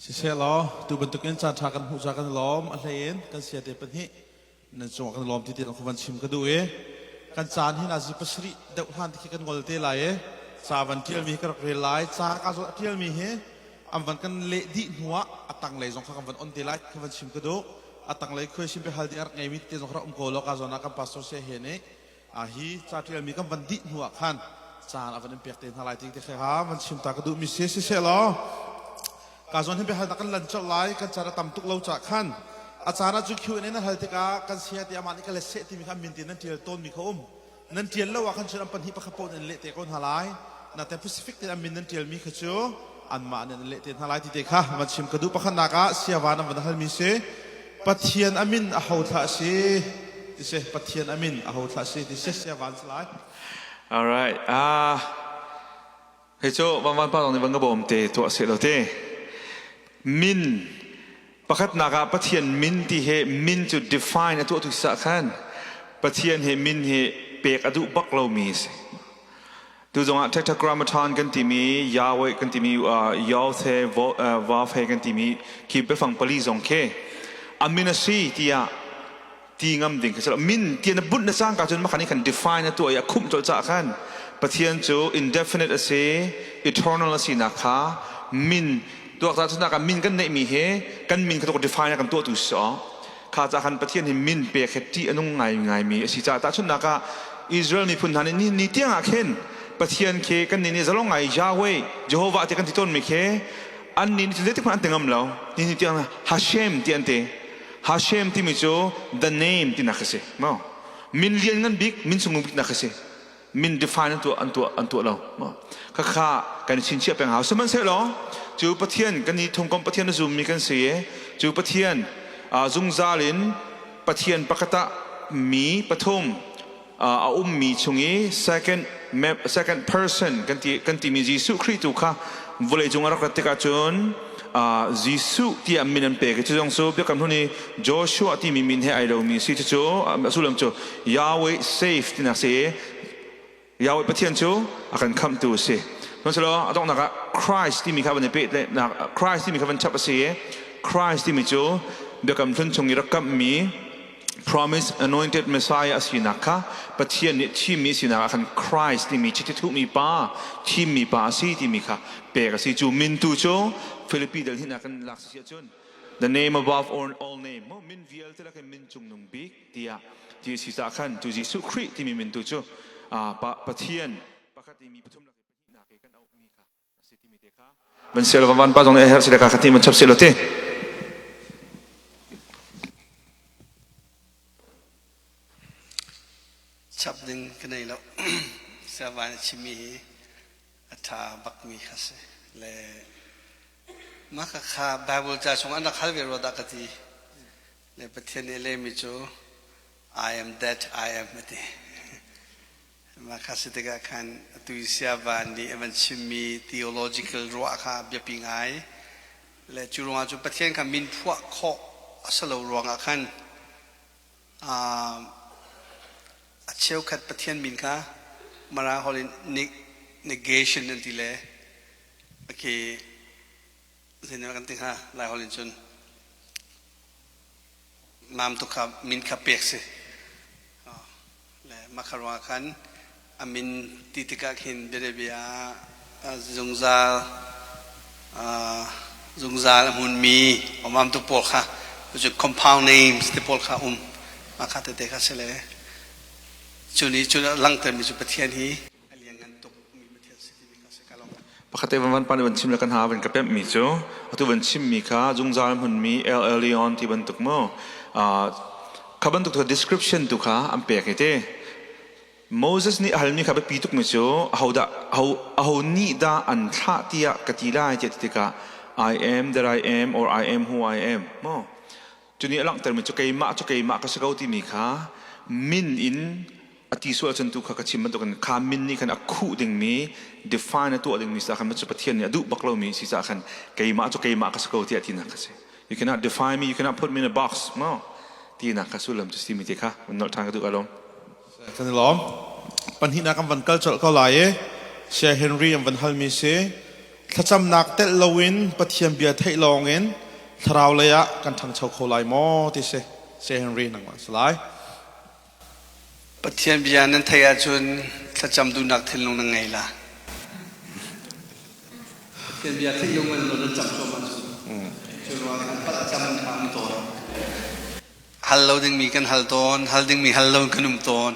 Siseh law, tu bantukin caan ṭha kan hmuh ca kan i lawm. A hlei in kan siate pahnih nan cungah kan i lawm ti ti van chim ka duh i kan caan hi nazi pasarih deuh hlan ti khi kan ngol te lai i ca van ṭialmi hi ka rak rel lai. Ca ka zawn a ṭialmi hi an van kan leh dih hnuah a tanglei zong kha kan van on te lai kha van chim ka duh. A tanglei khuaisim biahal ding a rak ngeimi te zong kha rak um ko law ka zawn ah kan pastor saya he nih hi ca ṭialmi kan van dih hnuah khan caan a van in pek te hna lai ti te kha van chim ta ka duhmi si. Siseh law, ka zawn hin biahalnak kan lan colh lai. Kan caan a tam tuk lo ca khan a caan ah cu Q&A na hal tikah kan saya ti amah nih ka let seh timi kha min ti nan ṭial tawnmi kha um nan ṭial lo ah khan cun an pahnih pakhat paoh nan leh te ko hna lai. Nate Pacific te an min nan ṭialmi kha cu anmah nih an leh te hna lai ti te kha van chim ka duh. Pakhatnak ah siavan an van halmi si, Pathian a min a ho thlah si ti si? Pathian a min a ho thlah si ti si? Siavan si lai. All right. Ah, hei cu van van pa zong nih van ka bawm te tuah seh lo te. Min pakhatnak ah Pathian min ti he min cu define a tuah tu sa khan Pathian he min he pek a duh bak lomi si. Tu zongah Tetragrammaton kan timi, Yahweh kan timi, Yahweh, Vav he kan timi khi biafang pali zong khi a min a si tiah ti ngam ding khi si lo. Min ti na bunh na cangka cun makhan i khan define a tuah i a khumh colh caah khan Pathian cu indefinite a si, eternal a sinak kha min tuak ta cunak ah min kan neihmi hi kan min kha tuk define a kan tuahtu si awk. Kha ca khan Pathian hi min pek hi ṭih a nung ngaingaimi a si caah tahchunhnak ah Israel miphun hna nih ni, ni tiang ah khin Pathian khi kan nih nih zalong ngai Yahweh, Jehovah ti kan ti tawnmi khi an nih nih zeitik hmanh an ti ngam lo. Ni ni tiang Hashem ti an ti. Hashem timi cu the name tinak a si. Mo min lian ngan bik, min sung bik nak a si. Min define an tuah an tuah an tuah lo. Khakha kan chinchiah peng hau. Sihmanhsehlaw cu Pathian kan i thungkom Pathian a zummi kan si i cu Pathian zungzal in Pathian pakhat ah mi pathum a ummi chung i second second person kan ti kan timi Jesuh Khrih tu kha vawlei cung a rak rat tikah cun Jesuh tiah min an pek i cu zong cu Biakam Hlun i Joshua timi min he ai lomi si. Cucu a sullam cu Yahweh save tinak si i Yahweh Pathian cu a kan khamhtu a si. Sihmanhsehlaw a donghnak ah Christ timi kha van i pehtlaihnak, Christ timi kha van chap a si i Christ timi cu Biakam Hlun chung i rak kamhmi promise anointed Messiah a sinak kha Pathian nih thimmi sinak ah khan Christ timi chiti thuhmi pa, thimmi pa a si timi kha pek a si. Cu min tu cu Filipi dal hnih kan lak si ahcun the name above all, all name mo min vialte lakin min cungnung bik tiah ti si caah khan cu Jesuh Khrih timi min tu cu Pathian pakhat i mi pathum lak i pahnihnak i kan auhmi kha a si timi te kha van sial van van pa zong nih a herh si le ka kha ti man chap si lo ti. Chap ding ka nei lo. Siavan a chimmi hi a ṭha bakmi kha si le mah kha kha Bible ca chung an rak hal ve rua dah ka ti le Pathian nih a lehmi cu I am that I am a ti. Mah kha si tikah khan atu i siavan nih a van chimmi theological ruah kha biapi ngai le cu ruangah cu Pathian kha min phuah khawh a si lo ruangah khan a cheukhat Pathian min kha Mara holh in negation an ti le okay zeitin kan ti hnga Lai holh in cun mam tu kha min kha pek si le mah ruangah khan a min ti tikah khin bianabia zungzal zungzal a hmunmi omam tu pawl kha cu compound names te pawl kha um mah kha tete kha si le cu nih cu langhtermi cu Pathian hi a lianngan tuk mi Pathian si timi kha si ka lawm. Pakhat te van van pa nih van chim le kan ha van ka pemh mi cu atu van chim mi kha zungzal hmunmi El Elyon ti bantuk mu kha bantuk tu description tu kha an pek i te Moses nih a halmi kha biapi tukmi cu ahodah aho nih dah an thlah tiah ka ti lai tiah ti tikah I am that I am or I am who I am mu cu nih a langhtermi cu keimah cu keimah ka si ko timi kha min in a ti sual ahcun tu kha ka chim bantukin kha min nih khan a khuh dingmi define a tuah dingmi si khan cu Pathian nih a duh bak lomi si caah khan keimah cu keimah ka si ko tiah tinak kha si. You cannot define me, you cannot put me in a box mo tinak kha sullam cu si mi te kha van nolh ṭhan ka duh ka lawm. Kan i lawm. Pahnihnak kan van kal colh ko lai i Saya Henry an van halmi si. Thlacamnak telh loin Pathian bia theih lawngin thlarau lei ah kan ṭhangcho kho lai maw ti si. Sir Henry nangmah si lai. Pathian bia nan theih ahcun thlacam duhnak thinlung nan ngei la. Pathian bia theih lo ngan lo nan cam cuahmah cu. Cu ruang kan palh cam kha um tawn. Hal lo dingmi kan hal tawn, hal dingmi hal lo kan um tawn.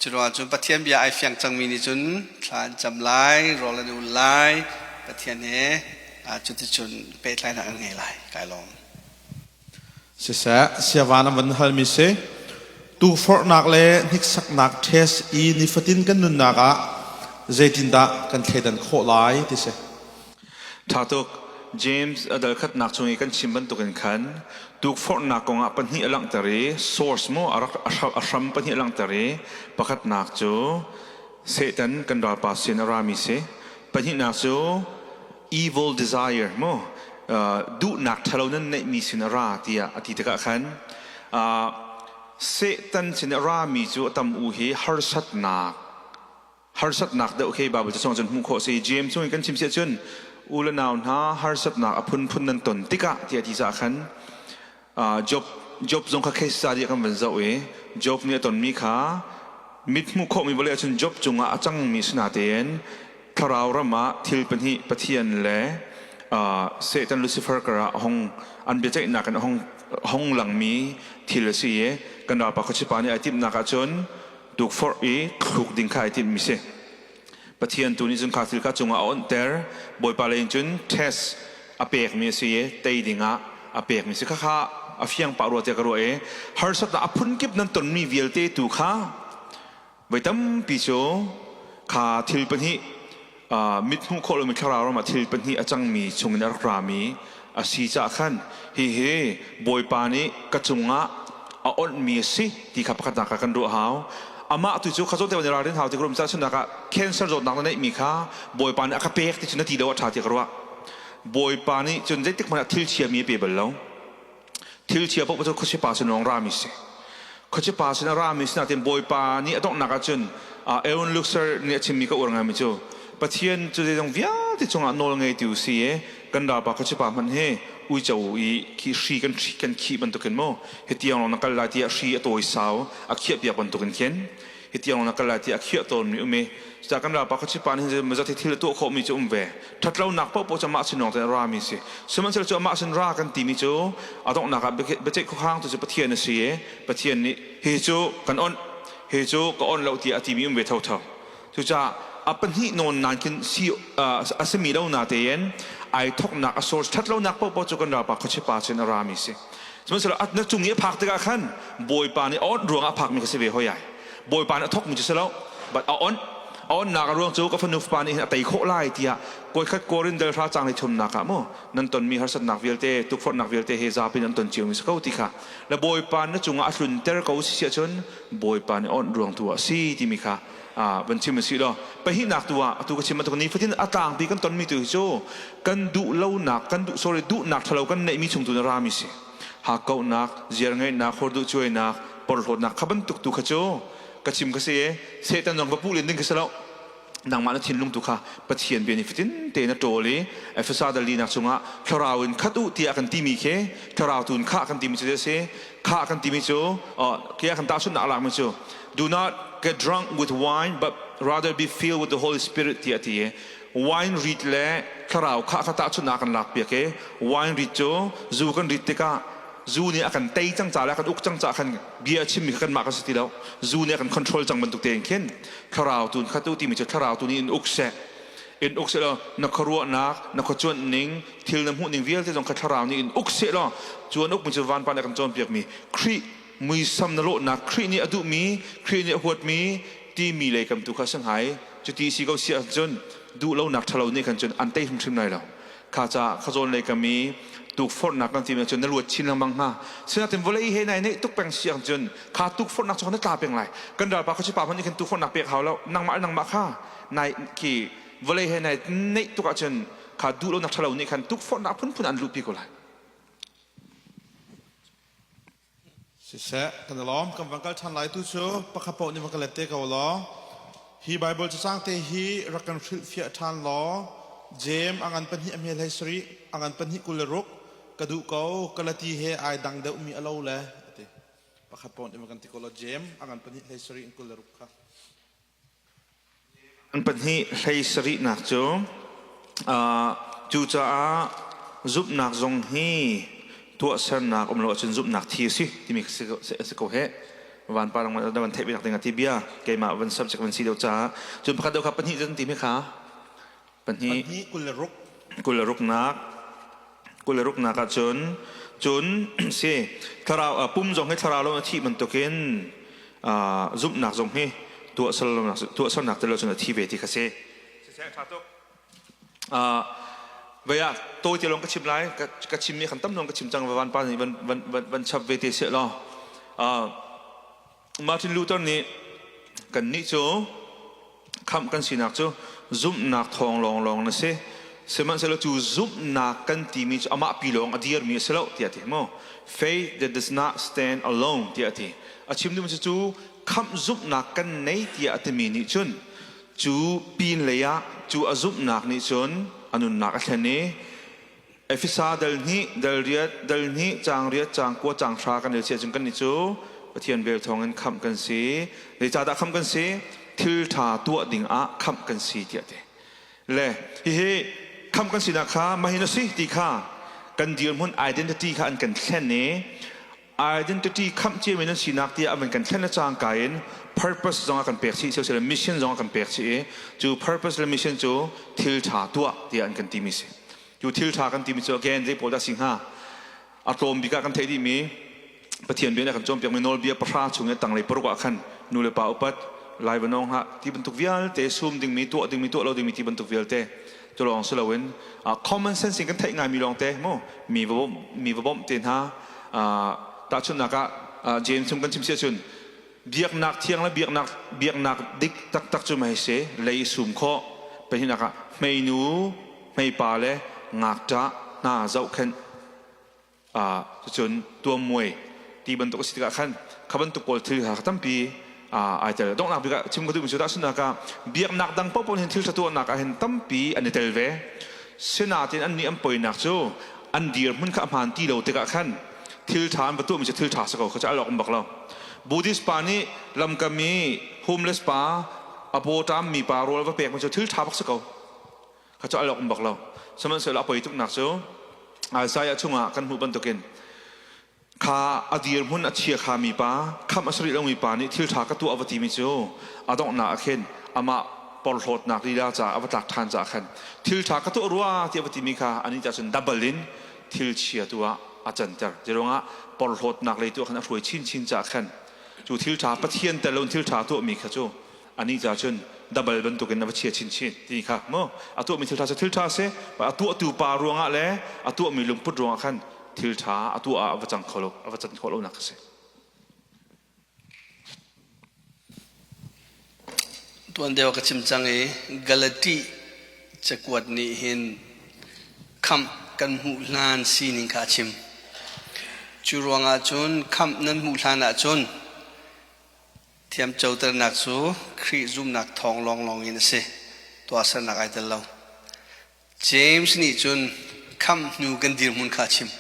Cu ruangah cun Pathian bia ai fiang cangmi nih cun thla an cam lai, rawl an ul lai, Pathian he cuticun pehtlainak an ngei lai. Kai lawm. Siseh, siavan an van halmi si. Tukforhnak le hniksaknak test i nifatin kan nunnak ah zeitindah kan thleidan khawh lai ti si. Ṭha tuk. James a dal khatnak chung i kan chim bantukin khan tukforhnak kongah pahnih a langhter i source mu a rak a hram pahnih a langhter i pakhatnak cu Satan kan ralpa sin a rami si. Pahnihnak cu evil desire mu duhnak ṭhalo nan neihmi sin a ra tiah a ti tikah khan Satan sin a rami cu a tam u hi harsatnak harsatnak deuh khi Bible cu cun hmuh khawh si. James chung in kan chim si ahcun u le nau hna harsatnak a phunphun nan ton tikah tiah ti caah khan Job Job zong kha case study kan van zoh i Job nih a tonmi kha mit hmuh khawhmi vawlei ahcun Job cungah a cangmi si natein thlarau ram ah thil pahnih Pathian le Satan Lucifer karah hong an biaceihnak in hong hong langmi thil a si i kan ralpa khuachipa nih ai timhnak ahcun tukforh i thluk ding kha ai timhmi si. Pathian tu nih cun kha thil kha cungah a onhter. Bawipa lei in cun test a pekmi a si i tei dingah a pekmi si. Khakha a fiang pah rua tiah ka ruah i harsatnak a phunkip nan tonmi vialte tu kha voi tampi cu kha thil pahnih mit hmuh khawh lomi thlarau ram ah thil pahnih a cangmi chungin a rak rami a si caah khan hihi Bawipa nih ka cungah a onhmi a si ti kha pakhatnak ah kan ruah hau. Amah tu cu kha zawn te i ralrin hau ti ka ruah caah ah cancer zawtnak na neihmi kha Bawipa nih a ka pek ti cu na ti lo a ṭha ti ka ruah. Bawipa nih cun zeitik hmanh ah thil chiami a pe bal lo. Thil chia paoh cu khuachipa sin lawng rami si. Khuachipa sin a rami si nain Bawipa nih a donghnak ahcun Aaron Luxer nih a chimmi ka uar ngaimi cu Pathian cu zeizong vialte cungah nawl ngeitu si i kan ralpa khuachipa hmanh hi uico i khi hri kan hri kan khih bantukin mu hi tiang lawng na kal lai tiah hri a tawi sau a khiah piak bantukin khin hi tiang na kal lai tiah a khiah tawnmi um i cucaah kan ralpa khuachipa nih hin mazat hi thil a tuah khawhmi cu um ve ṭhatlonak paohpaoh cu amah sin lawng te rami si sihmanhsehlaw cu amah sin ra kan timi cu a donghnak ah biaceih khuakhang tu cu Pathian a si i Pathian nih hi cu kan onh hi cu ka onh lo tiah a timi um ve thotho cucaah a pahnih nawn nan khin si a simi lo na tein ai thoknak a source ṭhatlonak paohpaoh cu kan ralpa khuachipa sin a rami si sihmanhsehlaw na cung i a phak tikah khan Bawipa nih a onh ruangah a phakmi ka si ve hoi ai Bawipa nih a thokmi cu si lo but a onh a onnak a ruang cu ka fanu fapa nih hin a tei khawh lai tiah kawikhat Korin dal hra cang le thumnak ah mu nan tonmi harsatnak vialte tukforhnak vialte he zapi nan ton cio mi si ko ti kha le Bawipa na cungah a tlunter ko si siah cun Bawipa nih onh ruang tu ah si timi kha van chim a si lo pahnihnak tu ah atu ka chim bantuk nifatin a tlangpi kan tonmi tu hi cu kan duh lonak kan duh sorry duhnak thalo kan neihmi chung tu na rami si hakkauhnak ziarngeihnak horduh cuainak porhlawtnak kha bantuk tu kha cu ka chim ka si e Satan zong va puh len ding ka si lo nangmah na thinlung tu kha Pathian bia ni fatin te na ṭawl i Efesa dalinak chungah thlarau in khat u tiah kan timi khi thlarau tu in khah kan timi cu a si khah kan timi cu kia kan tahchunhnak lakmi cu do not get drunk with wine but rather be filled with the Holy Spirit tiah a ti i wine rit le thlarau khah kha tahchunhnak kan lak piak i wine rit cu zu kan rit tikah zu nih a kan tei cang ca le a kan uk cang ca khan bia a chimmi kha kanmah kan si ti lo zu nih a kan control cang bantuk tein khin thlarau tu kha tu timi cu thlarau tu nih in uk seh in uk seh law na khuaruahnak na khuacuanh ning thil na hmuh ning vialte zong kha thlarau nih in uk seh law cu an ukmi cu vanpa nih a kan cawnpiakmi Khrih muisam na lawhnak Khrih nih a duhmi Khrih nih a huatmi timi lei kam tu kha si hnga i cuti si ko si ahcun duhlonak ṭhalo nih khan cun an tei hrimhrim lai lo kha ca khazawn lei kam i tukforhnak kan timi cun na luat chin lengmang hnga sinain vawlei he nai neih tuk peng si ahcun kha tukforhnak cu na tla peng lai kan ralpa khuachi pa hmanh nih khan tukforhnak pek hau lo nangmah le nangmah kha nai khi vawlei he nai neih tuk ahcun kha duhlonak ṭhalo nih khan tukforhnak phunphun an luhpi ko lai Siseh, kan i lawm. Kan van kal ṭhan lai tu cu pakhat paoh nih van ka let te ko law. Hi Baibal cacang te hi rak kan hrilhfiah ṭhan law. Jeim a ngan pahnih a hmel hei sarih, a ngan pahnih 26 ka duh ko, Galati he ai dang deuhmi a lo le a ti. Pakhat pawn in kan ti ko lo Jeim a ngan pahnih hlei sarih in 26 kha. An pahnih hlei sarihnak cu cucaah zumhnak zong hi tuahsernak um lo ahcun zumhnak thi a si timi a si ko heh. Vanpa dang na van theih ve ding a ti bia keimah van subject van si deuh caah cun pakhat deuh kha pahnih zan timi kha pahnih Pahnih 26. 26 nak 26 nak ahcun cun si thlarau pum zong hi thlarau lo a thih bantukin zumhnak zong hi tuahsernak tel lo cun a thi ve ti kha si. Siseh ṭha tuk. Vei ah tawi te lawng ka chim lai ka chim mi khan tam lawng ka chim cang van pa nih van van van chap ve te seh law Martin Luther nih kannih cu khamh kan sinak cu zumhnak thawng lawnglawng na si. Sihmanhsehlaw cu zumhnak kan timi cu amah pi lawng a dirmi a si lo tiah a ti mu. Faith that does not stand alone tiah a ti. A chim duhmi cu cu khamh zumhnak kan nei tiah a timi nih cun cu pin lei ah cu a zumhnak nih cun a nunnak a thlen i Efesa dal hnih, dal riat, dal hnih, caang riat, caang kua, caang hra kan rel si ahcun kannih cu Pathian vel thawngin khamh kan si. Zeicahdah khamh kan si? Thil ṭha tuah ding ah khamh kan si tiah ti. Le hihi khamh kan sinak kha mahin a si ti kha kan dirhmun identity kha an kan thlen i identity khamh ciami nan sinak tiah an kan thlen le cangka in purpose zong a kan pek chih siseh mission zong a kan pek chih i cu purpose le mission cu thil ṭha tuah tiah an kan timi si cu thil ṭha kan timi cu again zei pawl dah si hnga a tlawm bik ah kan theih dihmi Pathian bia nih a kan cawnpiakmi nawlbia pahra chung i tanglei paruk ah khan nu le pa upat lai va nawng hlah ti bantuk vialte sum dingmi tuah dingmi tuah lo dingmi ti bantuk vialte cu lawng si loin common sense in kan theih ngaimi lawng te mu mi va bawmh mi va bawmh te hna tahchunhnak ah James chung kan chim si ahcun biaknak thiang le biaknak biaknak dik taktak cu mei si lei sum khawh pahnihnak ah hmeinu hmeipa le ngakṭah hna zohkhenh cucun tuammuai ti bantuk a si tikah khan kha bantuk pawl thil kha tampi ai tel donghnak bik ah chim ka duhmi cu tahchunhnak ah biaknak dang paohpaoh hin thil ṭha tuahnak ah hin tampi an i tel ve sinain annih an poinak cu an dirhmun kha a hmaan ti lo tikah khan thil ṭha an va tuahmi cu thil ṭha si ko kha cu a lawk bak lo Buddhist pa nih lamkam i homeless pa a paw ṭammi pa rawl va pekmi cu thil ṭha bak si ko kha cu a lawk bak lo sihmanhsehlaw a poi tuknak cu Isaiah chungah kan hmuh bantukin kha a dirhmun a chia kha mi pa khamh a si rih lomi pa nih thil ṭha ka tuah a va timi cu a donghnak ah khin amah porhlawtnak lila caah a va tlak ṭhan caah khan thil ṭha ka tuah rua tiah a va timi kha anih cah cun double in thil chia tu ah a canter zeiruangah porhlawtnak lei tu ah khan a hruai chinchin caah khan cu thil ṭha Pathian tel lo in thil ṭha tuahmi kha cu anih ca cun dabal bantukin a va chia chinchin ti kha mu a tuahmi thil ṭha cu thil ṭha si a tuahtu pa ruangah le a tuahmi lungput ruangah khan thil ṭha a tuah ah a va cang kho lo a va can khawh lonak a si. Tuan deuh ka chim cang i Galati cakuat nih hin khamh kan hmuh hlan sining kha a chim. Cu ruangah cun khamh nan hmuh hlan ahcun Thiamcoternak cu Khrih zumhnak thawng lawnglawng in a si. Tuahsernak ai tel lo. James nih cun khamh hnu kan dirhmun kha a chim.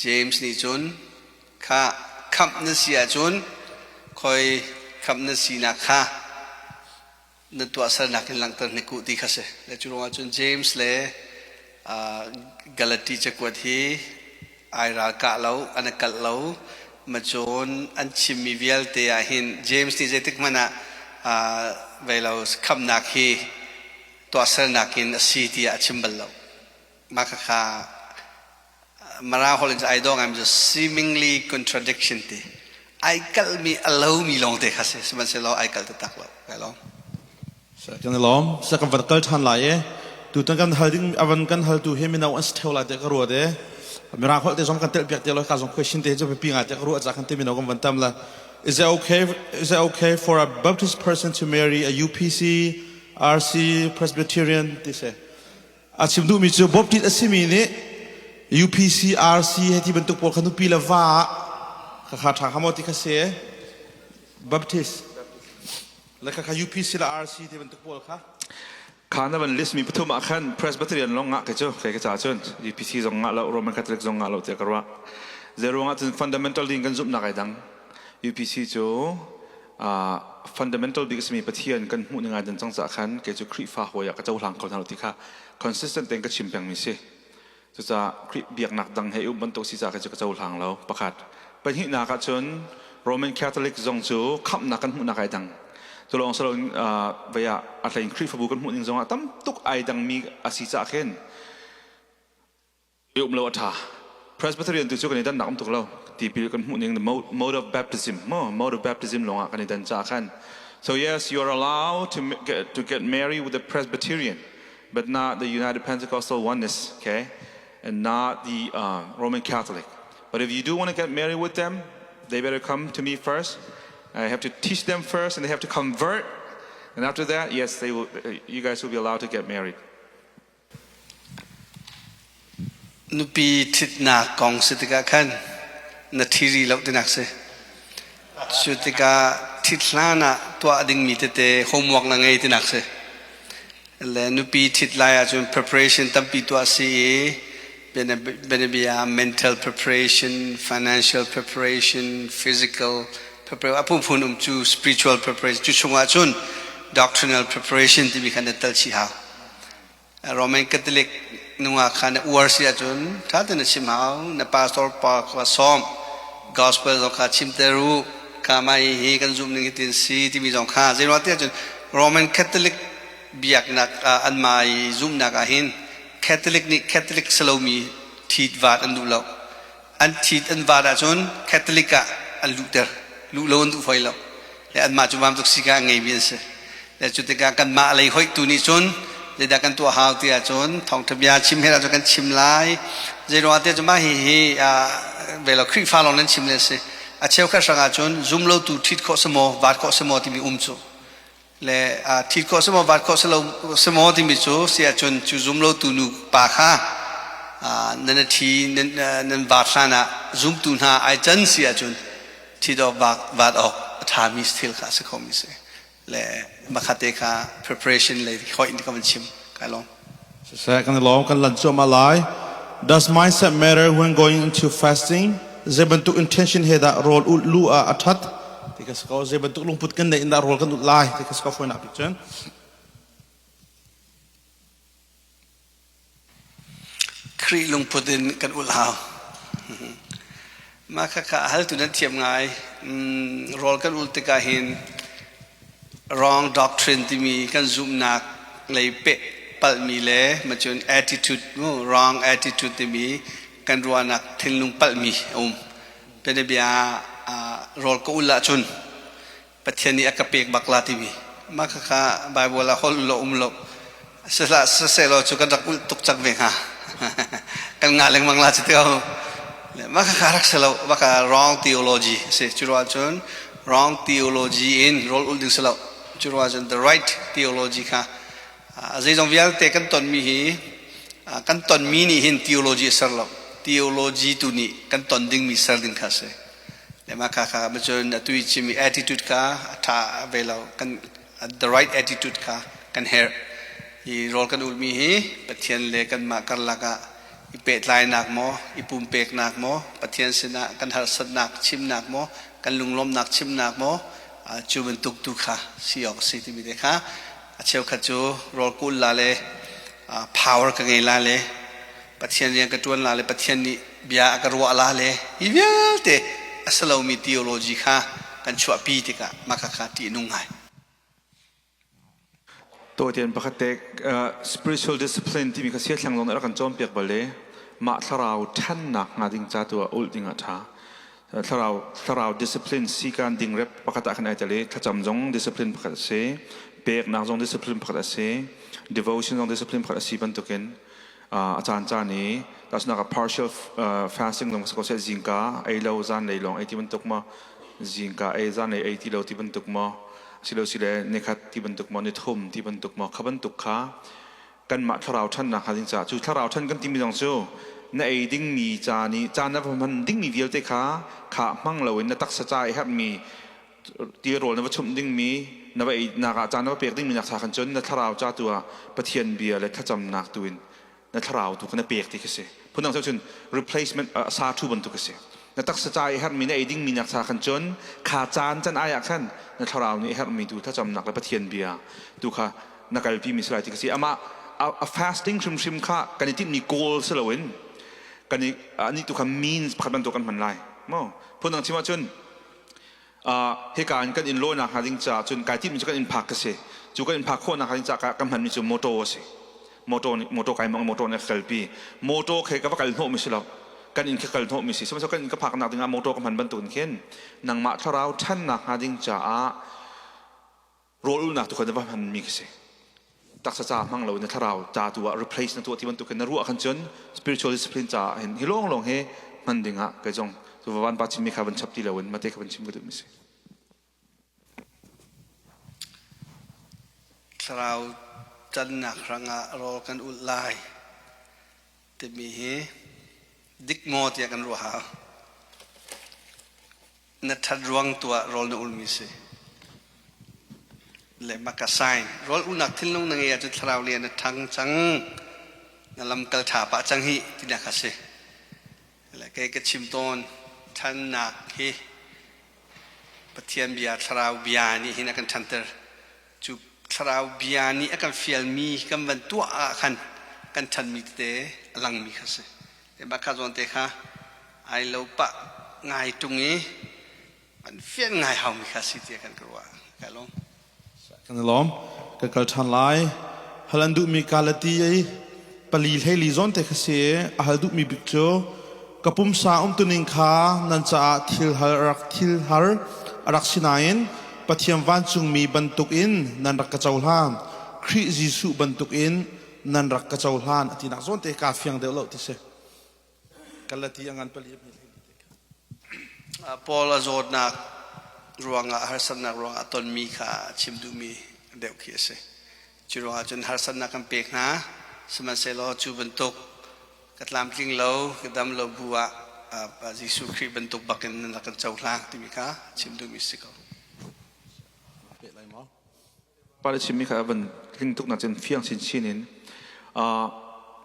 James nih cun kha khamh na si ahcun khoi khamh na sinak kha na tuahsernak in langhter hnik u ti kha si. Le cu ruangah cun James le Galati cakuat hi ai ralkah lo, an i kalh lo. Macun an chimmi vialte ah hin James nih zeitik hmanh ah vei lo khamnak hi tuahsernak in a si tiah a chim bal lo. Mah khakha Mara holh in ai dawh ngaimi cu seemingly contradiction ti. Ai kalhmi a lomi lawngte kha si. Sihmanhsehlaw ai kalh taktak lo. Kai lawm. Kan i lawm. Sa kan van kal ṭhan lai i tutan kan hal ding avan kan haltu hi mino an si theo lai tiah ka ruat i mirang holh te zong kan telh piak te lo ka zong question te cu biapi ngai tiah ka ruah ca kan te mino kan van tam la. Is it okay is it okay for a Baptist person to marry a UPC, RC, Presbyterian ti si? A chim duhmi cu Baptist a simi nih UPC, RC he ti bantuk pawl kha nupi le va ah khakha ṭha kha maw ti kha si Baptist le khakha UPC le RC ti bantuk pawl kha. Kha na van list mi pathum ah khan Presbyterian lawng ngah ke cu kei ka ca cun UPC zong ngah lo, Roman Catholic zong ngah lo tiah ka ruah. Zeiruang ah cun fundamental ding kan zumhnak ai dang. UPC cu fundamental bik a simi Pathian kan hmuh ning ai dan cang caah khan kei cu Khrihfa hawi ah ka cohlang kho hna lo ti kha consistent tein ka chim pengmi si. Cucaah Khrih biaknak dang he i um bantuk si caah kei cu ka cohlang lo. Pakhat. Pahnihnak ah cun Roman Catholic zong cu khamhnak kan hmuhnak ai dang. Cu lawng si loin vei ah a hlein Khrihfabu kan hmuh ning zongah tam tuk ai dangmi a si caah khin i um lo a ṭha. Presbyterian tu cu kan i dannak um tuk lo. Tipil kan hmuh ning the mode of baptism, mode of baptism lawngah kan i dan caah khan. So yes, you are allowed to get married with a Presbyterian, but not the United Pentecostal Oneness, okay, and not the Roman Catholic. But if you do want to get married with them, they better come to me first. I have to teach them first, and they have to convert. And after that, yes, they will, you guys will be allowed to get married. Nupi ṭhitnak kong si tikah khan na ṭhi rih lo tinak si. Cu tikah ṭhit hlan ah tuah dingmi tete homework na ngei tinak si. Le nupi ṭhit lai ahcun preparation tampi tuah si i bianabia mental preparation, financial preparation, physical preparation, a phunphun um cu spiritual preparation cu chungah cun doctrinal preparation timi kha na tel chih hau. Roman Catholic nungak kha na uar si ahcun ṭha tein na chim hau. Na pastor pa kha sawm. Gospel zong kha chimter u. Kha mah hi kan zumh ning hitin si timi zong kha zeiruang tiah cun Roman Catholic biaknak ah anmah i zumhnak ah hin Catholic nih Catholic si lomi ṭhit vat an duh lo. An ṭhit an vat ahcun Catholic ah an luhter. Luh lo an duh hoi lo. Le anmah cu vaam tuk si ka a ngeimi an si. Le cu tikah kanmah lei hoihtu nih cun zeidah kan tuah hau ti ahcun thawngṭha bia chim he ahcun kan chim lai. Zeiruangah tiah cun mah hihi ve lo Khrihfa lawng nan chim le a si. A cheukhat hrang ahcun zumlotu ṭhit khawh si maw, vaat khawh si maw timi um cu. Le ṭhit khawh si maw, vaat khawh si lo si maw timi cu si ahcun cu zumlotu nu pa kha nan ṭhi nan vaat hlan ah zumtu hna ai can si ahcun ṭhit awk vaat awk a ṭhami thil kha a si khomi si. Le makhat te kha preparation lei hoi in ka van chim kai lawm. Siseh kan i lawm kan lan cuahmah lai. Does mindset matter when going into fasting? Zei bantuk intention he dah rawl ulh lu ah a ṭhat? Ti ka si ko. Zei bantuk lungput kan neih in dah rawl kan ulh lai? Ti ka si ko fawinak bik cun. Khrih lungput in kan ulh hau. Mah khakha a haltu nan thiam ngai. Rawl kan ulh tikah hin wrong doctrine timi kan zumhnak lei peh palhmi le macun attitude wrong attitude timi kan ruahnak thinlung palhmi a um. Bianabia rawl ka ulh ahcun Pathian nih a ka pek bak la timi mah khakha Bible ah holh lo um lo sihlah siseh cu kan rak ulh tuk cang ve hnga kan ngah lengmang la cu tio mah khakha rak si lo mah kha wrong theology a si. Cu ruah cun wrong theology in rawl ulh ding si lo. Cu ruah cun the right theology kha zeizong vialte kan tonmi hi kan tonmi nih hin theology a ser lo, theology tu nih kan ton dingmi ser ding kha a si. Le mah kha kha cun atu i chimmi attitude kha a ṭha ve lo. Kan the right attitude kha kan herh. Hi rawl kan ulmi hi Pathian le kanmah karlak ah i pehtlainak maw, i pumpeknak maw, Pathian sinah kan harsatnak chimnak maw, kan lunglawmhnak chimnak maw, cu bantuk tu kha si awk a si timi te kha a cheukhat cu rawl ka ul la le power ka ngei la le Pathian rian ka ṭuan la le Pathian nih bia a ka ruah la le hi vialte a si lomi theology kha kan chuahpi tikah mah kha ṭih a nung ngai. Tawitein pakhat te spiritual discipline timi kha siathlang zong nih a rak kan cawnpiak bal i mah thlarau ṭhannak hnga ding ca tu ah ulh ding ah ṭha. Thlarau discipline sikan ding rep pakhat ah khan ai tel i thlacam zong discipline pakhat a si, peknak zong discipline pakhat a si, devotion zong discipline pakhat a si bantukin a caan caan i tahchunak ah partial fasting zong si ko seh, zingka ei lo zan lei lawng ei ti bantuk maw, zingka ei zan lei ei ti lo ti bantuk maw, silo sile nikhat ti bantuk maw, nithum ti bantuk maw, kha bantuk kha kanmah thlarau ṭhannak hnga ding caah. Cu thlarau ṭhan kan timi zong cu na ei dingmi ca nih caan na va hman dingmi vialte kha hmang loin na taksa ca i herhmi tirawl na va chumh dingmi na va ei nak ah caan na va pek dingmi nak cha khan cun na thlarau ca tu ah Pathian bia le thlacamnak tu in na thlarau tu kha na pek ti khi si. Phundang cun replacement sa thu bantuk a si. Na taksa ca i herhmi na ei dingmi nak cha khan cun kha caan can ai ah khan na thlarau nih herhmi tu thlacamnak le Pathian bia tu kha na kalpi mi si lai ti khi si. Amah a fasting hrimhrim kha kan i tinhmi goal si loin kan i ani tu kha means pakhat bantuk kan hman lai. Mo phundang chim ahcun hika in kan inn lawinak hnga ding caah cun kai timhmi cu kan inn phak ka si. Cu kan inn phak khawhnak hnga ding caah ka hmanmi cu motor a si. Motor nih motor kai mong motor nih a ka kalpi. Motor khe ka va kal hnawhmi si lo. Kan inn kha kal hnawhmi si. Sihmanhsehlaw kan inn ka phaknak dingah motor ka hman bantukin khin nangmah thlarau ṭhannak hnga ding caah rawl ulnak tu kha na va hmanmi khi si. Taksa ca hmang lo in na thlarau ca tu ah replace na tuah ti bantuk in na ruah khan cun spiritual discipline caah hin hi lawnglawng hi hman ding ah kei zong cu van pa chimmi kha van chap ti lo in mate kha van chim ka duhmi si. Thlarau cannak hrangah rawl kan ulh lai timi hi dik maw tiah kan ruah hau. Na ṭhat ruang tu ah rawl na ulmi si. Le maka sign rawl ulnak thinlung na ngei ahcun thlarau lian na ṭhang cang, na lamkal ṭha pah cang hi tinak kha si. Le kei ka chim tawn, ṭhannak hi Pathian bia, thlarau bia nih hin a kan ṭhanter. Cu thlarau bia nih a kan fialmi kan van tuah ah khan kan ṭhanmi tete a langmi kha si. Te mah kha zawn te kha ai lo pah ngai ṭung i an fian ngai haumi kha si tiah kan ka ruah. Ka lawm. Kan i lawm. Ka kal ṭhan lai. Hal an duhmi kalati i pali hleili zawn te kha si i a hal duhmi bik cu ka pumsa umtuning kha nan caah thil har rak thil har a rak si nain Pathian vancungmi bantukin nan rak ka cohlan. Khrih Jesuh bantukin nan rak ka cohlan a tinak zawn te kaa fiang deuh lo ti si. Galati a ngan pali Paul a zawtnak ruangah, harsatnak ruangah tonmi kha chim duhmi deuh khi a si. Cu ruangah cun harsatnak kan pek hna, sihmanhsehlaw cu bantuk ka tlamtling lo, ka dam lo bu ah Jesuh Khrih bantuk bakin nan rak kan cohlang timi kha chim duhmi si ko. Pa le chimmi kha van tling tuk nak cun fiang chinchin in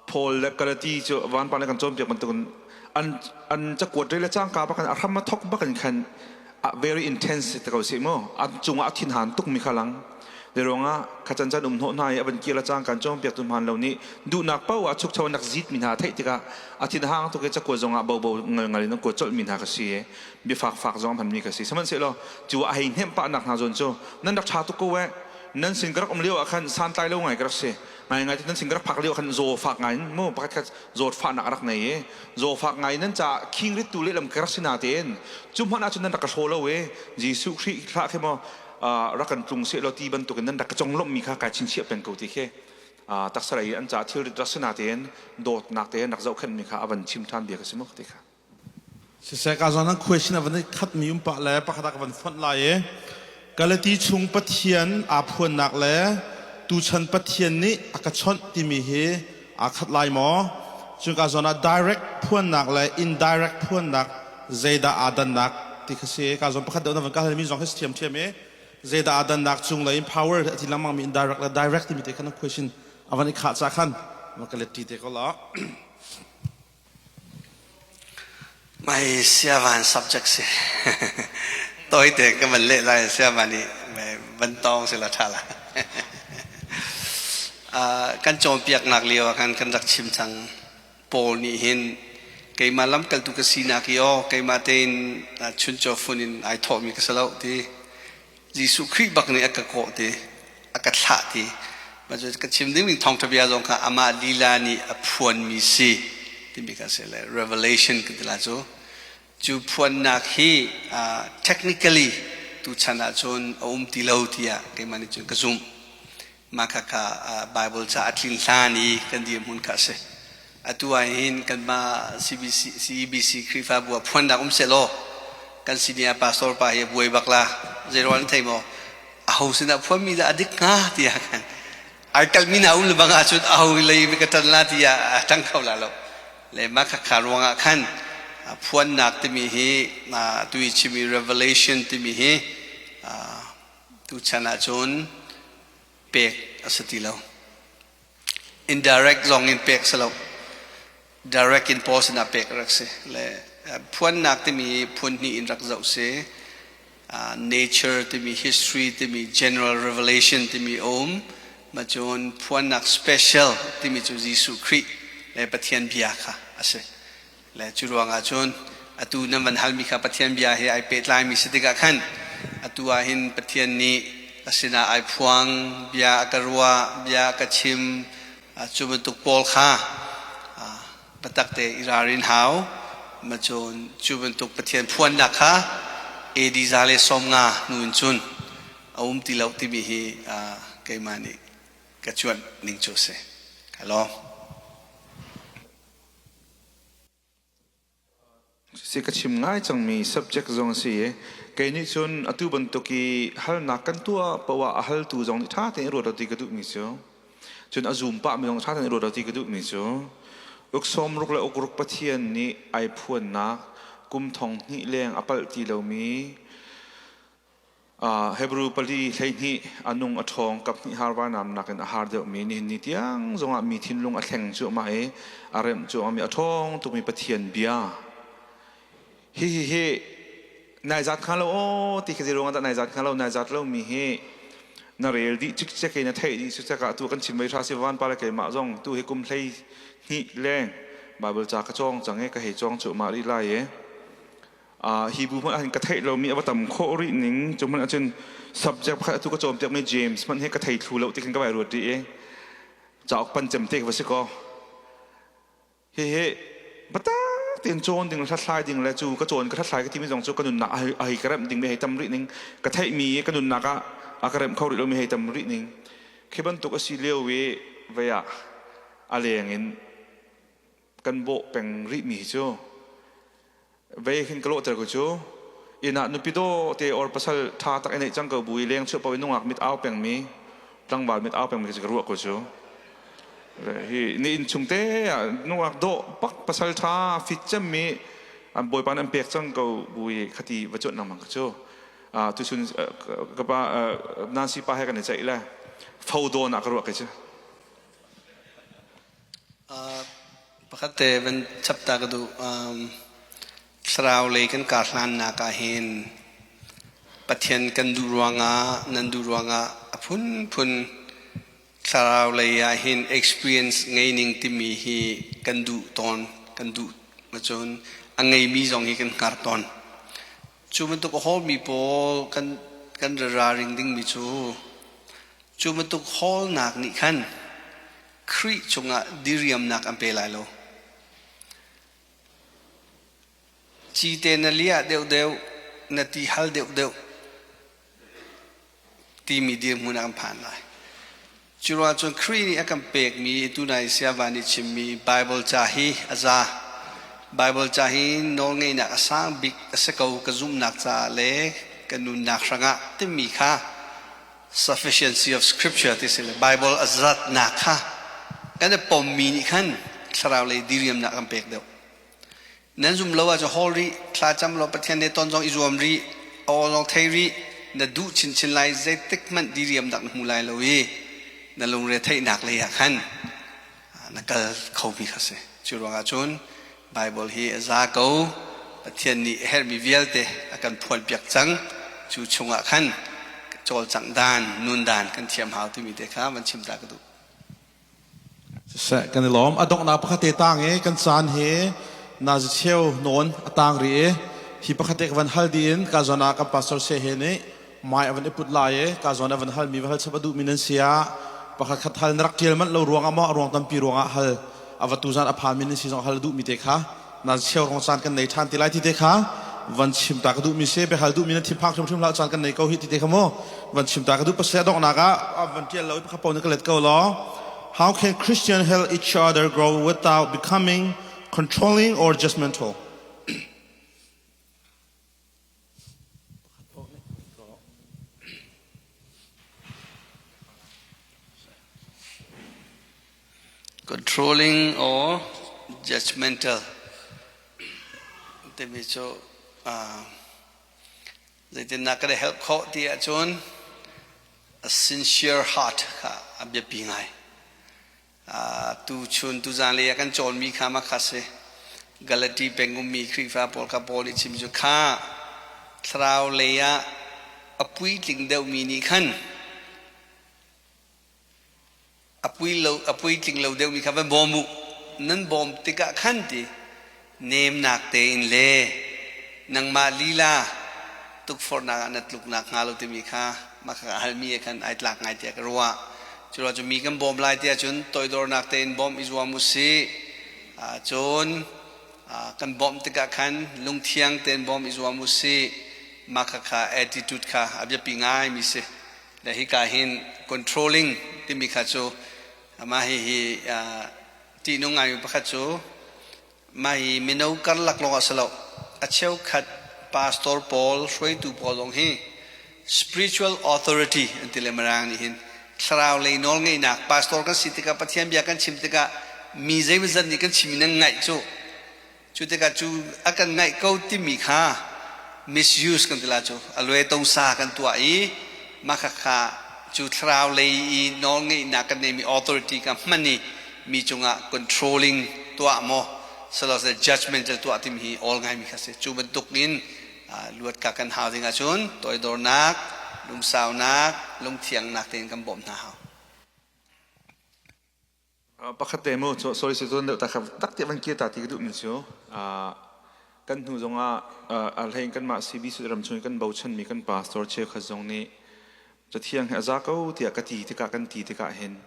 Paul le Galati cu vanpa le kan cawnpiak bantukin an cakuat rel le cangka bakin a hram a thok bakin khan very intense te ko si mu. An cungah a thinhan tuk mi kha lang de ruangah kha can can um hnawh hna i a van kir le cang kan cawnpiak tu hman lo nih duhnak paoh ah chukcho nak zit mi hna theih tikah a thinhang tuk i cakuat zongah bobo ngal ngal in an kuat colh mi hna ka si i biafak fak zong hman mi ka si. Sihmanhsehlaw cu a hei hnemh pah nak hna zawn cu nan rak ṭha tuk ko eh, nan sin ka rak um lio ah khan santlai lo ngai ka rak si ngai ngai, nan sin ka rak phak lio ah khan zaw fak ngai in mu pakhat khat zawtfahnak a rak nei i zaw fak ngai nan caah khing rit tu lehlam ka rak si na tein cu hmanh ahcun nan rak ka hraw lo i Jesuh Khrih hlah khi maw rak kan tlung seh law ti bantukin nan rak ka conglawmhmi kha kai chinchiah peng ko ti khi taksa lei an caah thilrit rak si na tein dawtnak tein rak zohkhenhmi kha a van chim ṭhan bia ka si mu ti kha. Siseh ka zawn an question a van i khatmi um pah le pakhat ah ka van fonh lai i Galati chung Pathian aa phuannak le tuchan Pathian nih a ka chawnh timi hi aa khat lai maw? Cun ka zawn ah direct phuannak le indirect phuannak zeidah aa dannak ti kha si. Ka zawn pakhat deuh na van ka halmi zong hi si ṭhiamṭhiam i zeidah aa dannak cunglei in power a ti lengmangmi indirect le direct timi te khan question a van i khah ca khan va ka let ṭi te ko law. Mai siavan subject si. Tawite ka van leh lai, siavan i van tawng si la ṭha la. Kan cawnpiaknak lio ah khan kan rak chim cang. Paul nih hin keimah lamkaltu ka sinak i aw keimah tein chuncaw fun in ai thawhmi ka si lo ti. Jesuh Khrih bak nih a ka kawh ti, a ka thlah ti. Mah cu ka chim dingmi thawngṭha bia zong kha amah lila nih a phuanmi si timi kha si le revelation kan ti la cu. Cu phuannak hi technically tuchan ahcun a um ti lo tiah keimah nih cun ka zumh. Mah khakha Bible ca a tlin hlan i kan dirhmun kha a si. Atu ah hin kanmah CBC, CEBC Khrihfabu ah phuannak um sehlaw kan senior pastor pa hi a buai bak la. Zeiruang an thei maw? Aho sinah phuanmi dah a dik hnga tiah khan ai kalmi hna um le bang ahcun aho lei ka ṭan la tiah a ṭang kho la lo. Le mah khakha ruangah khan phuannak timi hi tu i chimi revelation timi hi. Tuchan ahcun pek a si ti lo. Indirect zong in pek si lo. Direct in Paul sinah pek a rak si. Le phuannak timi phun hnih in rak zoh si. Nature timi history timi general revelation timi a um. Ma cun phuannak special timi cu Jesuh Khrih le Pathian bia kha a si. Le cu ruangah cun atu nan van halmi kha Pathian bia he ai pehtlaimi si tikah khan atu ah hin Pathian nih a sinah ai phuang, bia a ka ruah, bia a ka chim, cu bantuk pawl kha biatak te i ralrin hau. Ma cun cu bantuk Pathian phuannak kha AD 150 hnu in cun a um ti lo timi hi keimah nih ka cuanh ning cu a si. Ka lawm. Si ka chim ngai cangmi subject zong a si i kei nih cun atu bantuk i halnak kan tuah poah a haltu zong nih ṭha tein ruat ti ka duhmi cu cun a zum pahmi zong ṭha tein ruat ti ka duhmi cu uk sawmruk le ukruk Pathian nih ai phuannak kum thong hnih leng a palh ti lomi Hebrew pali 12 a nung a ṭhawng kaphnih harvar nam nakin a har deuhmi nihin ni tiang zongah mi thinlung a thleng cuahmah i a remh cuahmahmi a ṭhawng tukmi Pathian bia. Hihi hi nai zat hnga lo aw ti khi zei ruangah dah nai zat hnga lo nai zat lomi hi na rel dih cikcek i na theih dih cikcek ah tu kan chim vei hra si van pa le keimah zong tu hi kum 12 leng Bible ca ka cawng cang i ka hei cawng cuahmah rih lai i Hi bu hmanh ahhin ka theih lomi a va tam khawh rih ning cu hmanh ahcun subject pakhat atu ka cawnpiakmi James hmanh hi ka thei thlu lo ti khin ka vai ruat rih i cauk pan cem te ka va si kaw hihi biatak tein cawn ding hlathlai ding le cu ka cawn ka hlathlai ka timi zong cu ka nunnak a hei ka remh dingmi hei tam rih ning ka theihmi ka nunnak ah a ka remh kho rih lomi hei tam rih ning khi bantuk a si lio i vei ah a leng in kan bawh peng rihmi hi cu Vei khin ka lawhter ko cu. Inn ah nupi daw te or pasal ṭha tak i neih cang ko bu i leng chuah paoh i nungak mit au pengmi tlangval mit au pengmi khi ka ruah ko cu. Hi ni inn chung te ah nungak dawh pak pasal ṭha fit cemmi an bawipa nih an pek cang ko bu i khati va cuanh lengmang ka cu. Tuchun ka pa Nancy pa he kan i ceih le fo dawn ah ka ruah ke cu. Pakhat te van chap ta ka duh. Thlarau lei kan kar hlannak ah hin Pathian kan duh ruangah, nan duh ruangah a phunphun thlarau lei ah hin experience ngei ning timi hi kan duh tawn, kan duh ahcun a ngeimi zong hi kan hngar tawn. Cu bantuk a hawlmi pawl kan ralring dingmi cu Cu bantuk hawlnak nih khan Khrih cungah diriamnak an pe lai lo. Cite na liah deuhdeuh, na ti hal deuhdeuh timi dirhmun ah kan phan lai. Cu ruangah cun Khrih nih a kan pekmi tunai Siava nih chimmi Bible ca hi a za. Bible ca hi nawlngeihnak a sang bik a si ko ka zumhnak caah le ka nunnak hrangah timi kha sufficiency of scripture ti si le Bible a zatnak kha kan i pommi nih khan thlarau lei diriamnak kan pek deuh. Nan zum lo ahcun hawl rih, thla cam law Pathian he ton zong i zuam rih, aw zong thei rih, na duh chinchin lai zeitik hmanh diriamnak na hmu lai lo i na lungre theihnak lei ah khan na kal khomi kha si. Cu ruangah cun Bible hi a za ko. Pathian nih a herhmi vialte a kan phuanpiak cang. Cu chungah khan cawlcangh dan, nun dan kan thiam hau timi te kha van chim ta ka duh. Siseh, kan i lawm. A donghnak pakhat te tang i kan caan hi nazi cheu nawn a tang rih i hi pakhat te ka van hal dih in ka zawn ah kan pastor se he nih mai a van i put lai i ka zawn a van hal mi va hal chap a duh mi nan si ah pakhat khat hal na rak ṭial manh lo ruangah maw a ruang tampi ruangah hal a va tu zan a phan mi nan si zong hal duh mi te kha nan cheu rong caan kan nei ṭhan ti lai ti te kha van chim ta ka duh mi si biahal duh mi nan thinphang hrimhrim hlah caan kan nei ko hi ti te kha mu van chim ta ka duh pasal donghnak ah van ṭial lo i pakhat paoh na ka let ko law. How can Christian help each other grow without becoming controlling or judgmental? Controlling or judgmental timi cu zeitindah kan i help khawh ti ahcun. A sincere heart kha a biapi ngai. Tu chun tuzan lei ah kan cawnmi kha mah kha si. Galati peng ummi Khrihfa pawl kha Paul nih chim cu kha thlarau lei ah a puitling deuhmi nih khan a pui lo a puitling lo deuhmi kha van bawm u. Nan bawm tikah khan ti nemnak tein le nangmah lila tukforhnak ah na tluknak hnga lo timi kha mah kha halmi he khan ai tlak ngai tiah ka ruah. Cu ruah cu mi kan bawm lai tiah cun toidornak tein bawmh i zuam u sih. Cun kan bawmh tikah khan lungthiang tein bawmh i zuam u sih. Mah kha kha attitude kha a biapi ngaimi si. Le hika hin controlling timi kha cu mah hihi ṭihnung ngaimi pakhat cu mah hi mino karlak lawng ah si lo, a cheukhat pastor pawl, hruaitu pawl zong hi spiritual authority an ti le Mirang nih hin thlarau lei nawl ngeihnak pastor kan si tikah Pathian bia kan chim tikah mi zeimawzat nih kan chim in an ngaih cu. Cu tikah cu a kan ngaih ko timi kha misuse kan ti la cu a lue tosa kan tuah i mah khakha cu thlarau lei i nawlngeihnak kan neimi authority kha hman i mi cungah controlling tuah maw silo judgmental tuah timi hi awl ngaimi kha si. Cu bantuk in luat ka kan hau ding ahcun toidornak, lungsaunak, lungthiangnak tein kan bawmh hna hau. Pakhat te mu sorry si cun deuh ta tak ti van kir ta ti ka duhmi cu kan hnu zongah a hlei in kanmah CBC ram chung i kan bochanmi kan pastor cheukhat zong nih Cathiang hi a za ko tiah ka ti tikah kan ti tikah hin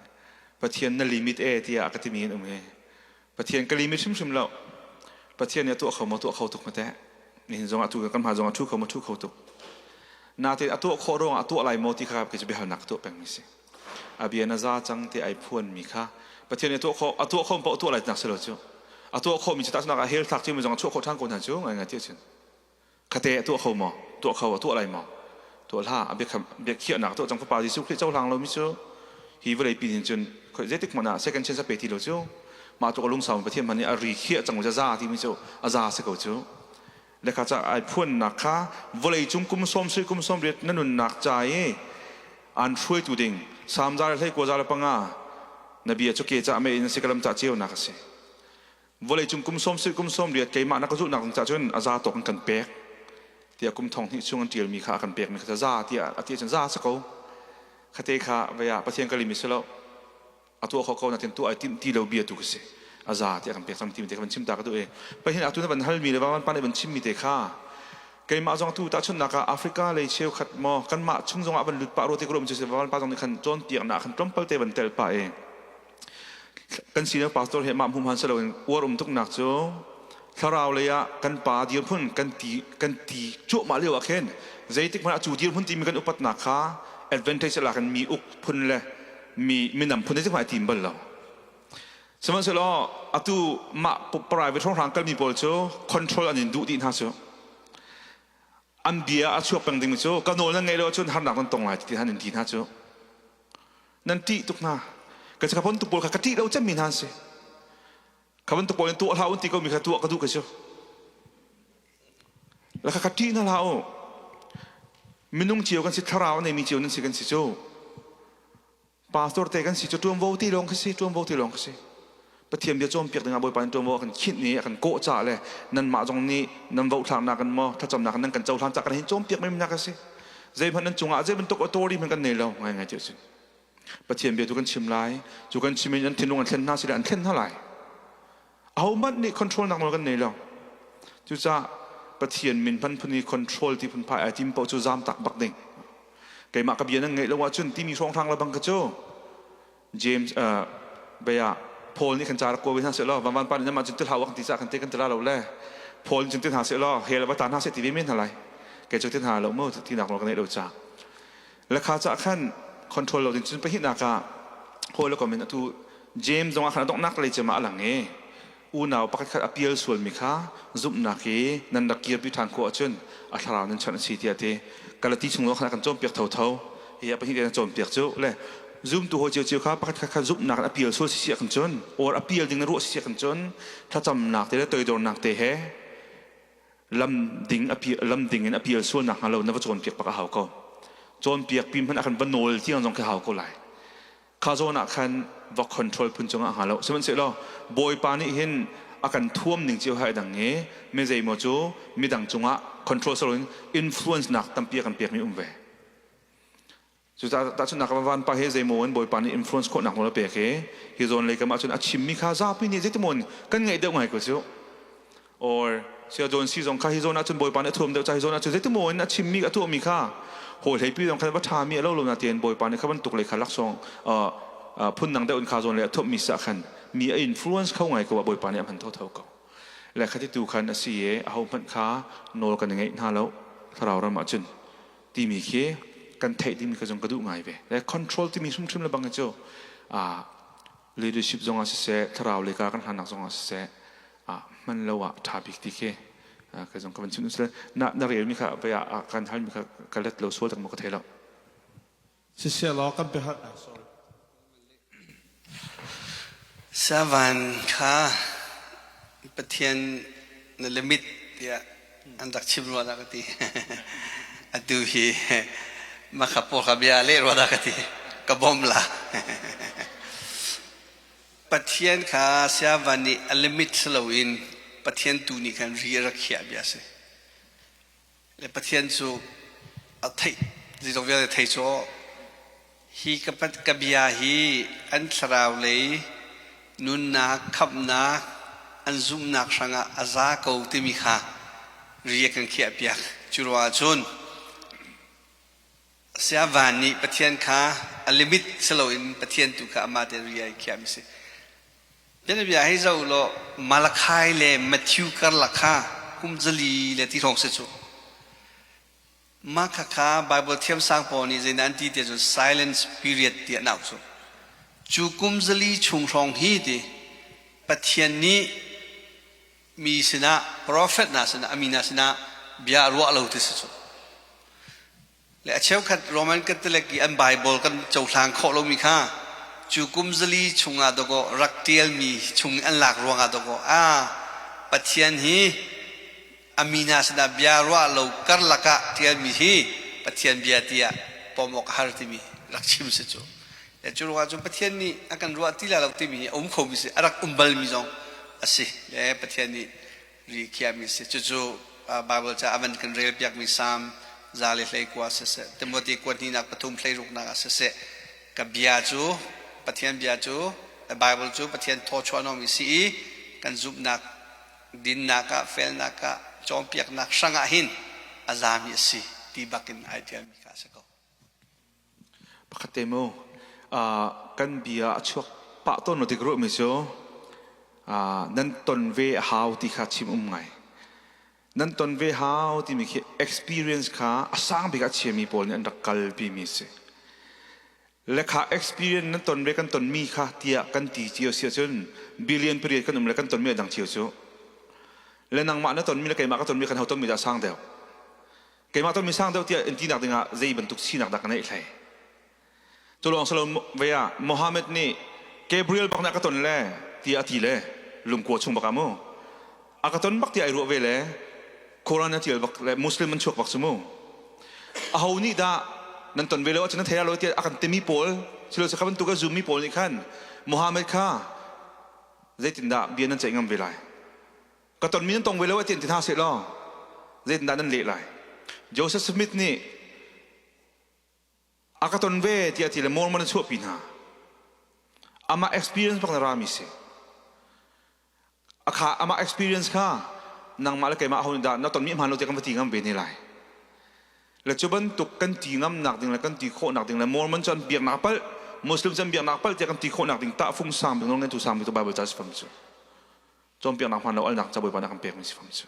Pathian na limit e tiah a ka timi an um hi. Pathian ka limit hrimhrim lo. Pathian nih a tuah kho maw tuah kho tuk ma teh. Nihin zongah atu kan hma zongah thu kho maw thu kho tuk. Natein a tuah khawh ruangah a tuah lai maw ti kha kei cu biahalnak ka tuah pengmi si. A bia na za cang ti ai phuan mi kha Pathian nih a tuah khawh paoh tuah lai nak si lo cu. A tuah khawh mi cu tahchunak ah hell thlak cu mi zong a chuah khawh ṭhan ko hna cu ngai ngai ti cun. Khate a tuah kho maw? Tuah kho a tuah lai maw? Tuah hlah. A biakhiahnak tuah cang. Fapa Jesuh Khrih cohlang lomi cu hi vawlei pi hin cun zeitik hmanh ah second chance a pe ti lo cu. Mah tluk a lungsau Pathian hmanh nih a ri khiah cang za timi cu a za si ko cu. Le kha ca ai phuannak kha vawlei cung kum sawm sui kum sawm riat na nunnak ca i an hruaitu ding Salm za le hlei kua za le panga na bia cu ke ca mei in si ka lam ca ceunak a si. Vawleicung kum sawm sui kum sawm riat keimah na ka zulhnak ding caah cun a za tawk in kan pek tiah kum thong hnih chung an ṭialmi kha a kan pekmi kha za tiah a ti ahcun za si ko. Khate kha vei ah Pathian ka limi si lo, a tuah kho ko natin tuah ai timh ti lo bia tu ka si. A za tiah kan pek cang timi te kha van chim ta ka duh i Pathian atu na van halmi le van pa nih van chimmi te kha keimah zong tu tahchunhnak ah Africa lei cheukhat maw kanmah chung zongah van lut pah rua ti ka ruah mi cu van pa zong nih khan cawnpiaknak khan tlawmpal te van tel pah i Kan senior pastor he mah hmuhman si loin uar um tuknak cu thlarau lei ah kan pa dirhmun kan ti cuahmah lio ah khin zeitik hmanh ah cu dirhmun timi kan upatnak kha advantage lak in mi uk phun le mi minam phun zeitik hmanh ai tim bal lo. Sihmanhsehlaw atu mah private hrawnghrang kalmi pawl cu control an in duh dih hna cu. An bia a chuak peng ding cu ka nawl nan ngaih lo ahcun harnak nan tong lai ti han in ti hna cu. Nan ṭih tuk hna. Ka kha bantuk pawl kha ka ṭih lo cemmi hna an si. Kha bantuk pawl in tuah hlah un ti komi kha tuah ka duh ka cu. La kha ka ṭih hna hlah u. Minung cio kan si, thlarau a neimi cio nan si kan si cu. Pastor te kan si cu ṭuanvo ti lawng khi si, ṭuanvo ti lawng khi si. Pathian bia cawnpiak dingah Bawipa nih ṭuanvo a kan khinh i a kan kawh caah le nanmah zong nih nan vohthlaknak in maw thlacamnak in nan kan cohlan caah kan hin cawnpiak mennak a si. Zeihmanh nan cungah zei bantuk authority hmanh kan nei lo ngaingai ti a si. Pathian bia tu kan chim lai, cu kan chim in an thinlung an thlen hna sile an thlen hna lai. Ahohmanh nih control nak nawl kan nei lo. Cucaah Pathian min hman phun i control ti phun phai ai tim paoh cu zaam tak bak ding. Keimah ka bia nan ngaih lo ahcun timi hrawnghrang le bang kha cu James bia Paul nih khan ca rak kawl ve hna seh law van pa nih namah cun ti hlah kan ti caah kan te kan ti la lo le Paul nih cun ti hna seh law hell va ta hna seh ti ve men hna lai kei cu ti hna lo mu ti nak nawl ka neih lo ca le kha ca khan control lo ding cun pahnihnak ah hawi le kom in atu James zong ah khan a donghnak lei cem ah a lang i unau pakhat khat a pial sualmi kha zumhnak i nan rak kirpi ṭhan khawh ahcun a thlarau nan chanh a si tiah a ti. Galati chung zong khan a kan cawnpiak thotho. Hi a pahnih te cawnpiak cu le zumtu hawi ciocio kha pakhat khat kha zumhnak in a pial sual si si ahkhan cun or a pial ding na ruah si si ahkhan cun thlacamnak te le toidornak te he lam ding lam ding in a pial sual nak hnga lo na va cawnpiak bak a hau ko. Cawnpiak pi hmanh ah khan va nawl tiang zong khi hau ko lai. Kha zawn ah khan va control phun cungah hnga lo. Sihmanhsehlaw Bawipa nih hin a kan thuam ning cio hai dang i mi zeimaw cu midang cungah control saloin influence nak tampi a kan pekmi um ve. Cucaah tahchunhnak ah van pa he zeimaw in Bawipa nih influence khawhnak nawl a pek i hi zawn lei kam ahcun a chimmi kha zapi nih zeitimaw in kan ngaih deuh ngai ko cu. Or sia zawn si zong kha hi zawn ahcun Bawipa nih a thuam deuh ca hi zawn ahcun zeitimaw in a chimmi a tuahmi kha hawi hleipi zong khan va ṭhami a lo lo na tiin Bawipa nih kha bantuk lei kha laksawng phun dang deuh in kha zawn lei a thuammi si ah khan mi a influence kho ngai ko ah Bawipa nih a hman thotho ko. Le khati tu khan a si i ahohmanh kha nawl kan i ngeih hna lo thlarau ram ahcun timi khi kan theih dingmi kha zong ka duh ngai ve. Le control timi hrimhrim le bang hi cu leadership zong ah siseh, thlarau lei ka kan hlannak zong ah siseh, hman lo ah ṭha bik ti khi ka zong ka van chim sile na na rel mi kha vai ah kan hal mi kha ka let lo sual tak mo ka thei lo. Siseh law kan pe sorry. Savan kha Pathian na limit tiah an rak chim rua dah ka ti. Atu hi makha pawl kha bia leh rua dah ka ti. Ka bawm la. Pathian kha siavan nih a limit si loin Pathian tu nih khan ri a rak khiah bia a si. Le Pathian cu a theih zeizong vialte thei cu hi ka bia hi an thlarau lei nunnak khamhnak an zumhnak hrangah a za ko timi kha ri a kan khiahpiak. Cu ruangah cun saya van nih Pathian kha a limit si loin Pathian tu kha amah tein ri ai khiahmi si. Bianabia hei zoh law Malachi le Matthew karlak kha kum zali le ti hrawng si cu. Mah khakha Bible thiamsang pawl nih zeidah an ti ti ahcun silence period ti an auh cu. Cu kum zali chung hrawng hi ti Pathian nih mi sinah prophet hna sinah a mi hna sinah bia a ruah lo ti si cu. Le a cheukhat Roman Catholic i an Bible kan cohlang khawh lomi kha cu kum zali chungah dawkaw rak ṭialmi chung an lak ruangah dawkaw a Pathian hi a mi hna sinah bia ruah lo karlak ah ṭialmi hi Pathian bia tiah pom awk a har timi rak chim si cu. Le cu ruangah cun Pathian nih a kan ruah ti lai lo timi hi a um khomi si a rak um balmi zong a si. Le Pathian nih ri khiahmi si. Cucu Bible ca a van kan rel piakmi Salm 121 siseh, Timothy kuat hnihnak pathum hleiruknak ah siseh, ka bia cu Pathian bia cu Bible cu Pathian thawchuah nawmi si i kan zumhnak dinnak ah felnak ah cawnpiaknak hrangah hin a zami a si ti bakin ai ṭialmi kha a si ko. Pakhat te mu kan bia a chuak pah tawn lo tik ruahmi cu nan ton ve a hau ti kha chim um ngai. Nan ton ve hau timi khi experience kha a sang bik a chiami pawl nih an rak kalpi mi si. Le kha experience nan ton ve kan ton mi kha tiah kan ti cio si ahcun billion period kan um le kan ton mi a dang cio cu. Le nangmah na ton mi le keimah ka ton mi kan ho ton mi dah sang deuh. Keimah ton mi sang deuh tiah in tinak dingah zei bantuk sinak dah ka neih hlei. Cu lawng salo ve ah Mohammed nih Gabriel bak nih a ka ton le tiah a ti le lungkua chung bak ah mu. A ka ton bak tiah ai ruah ve le Quran a tial bak le Muslim an chuak bak cu mu. Aho nih dah nan ton ve lo ahcun nan thei lo tiah a kan timi pawl silo kha bantuk a zummi pawl nih khan Mohammed kha zeitindah bia nan ceih ngam ve lai. Ka tonmi nan tong ve lo ati ti hna seh law zeitindah nan leh lai? Joseph Smith nih a ka ton ve tiah ti le Mormon a chuahpi hna. Amah experience bak na rami si. Akha amah experience kha nangmah le keimah ho dah na tonmi hmaan lo tiah kan va ti ngam ve ne lai. Le cu bantuk kan ti ngamnak ding le kan ti khawhnak ding le Mormon cu an biaknak palh, Muslim cu an biaknak palh tiah kan ti khawhnak ding tahfung sang bik nawl tu sang bik tu Bible ca si fam cu. Cawnpiaknak hmaan lo alnak ca Bawipa nih a kan pekmi si fam cu.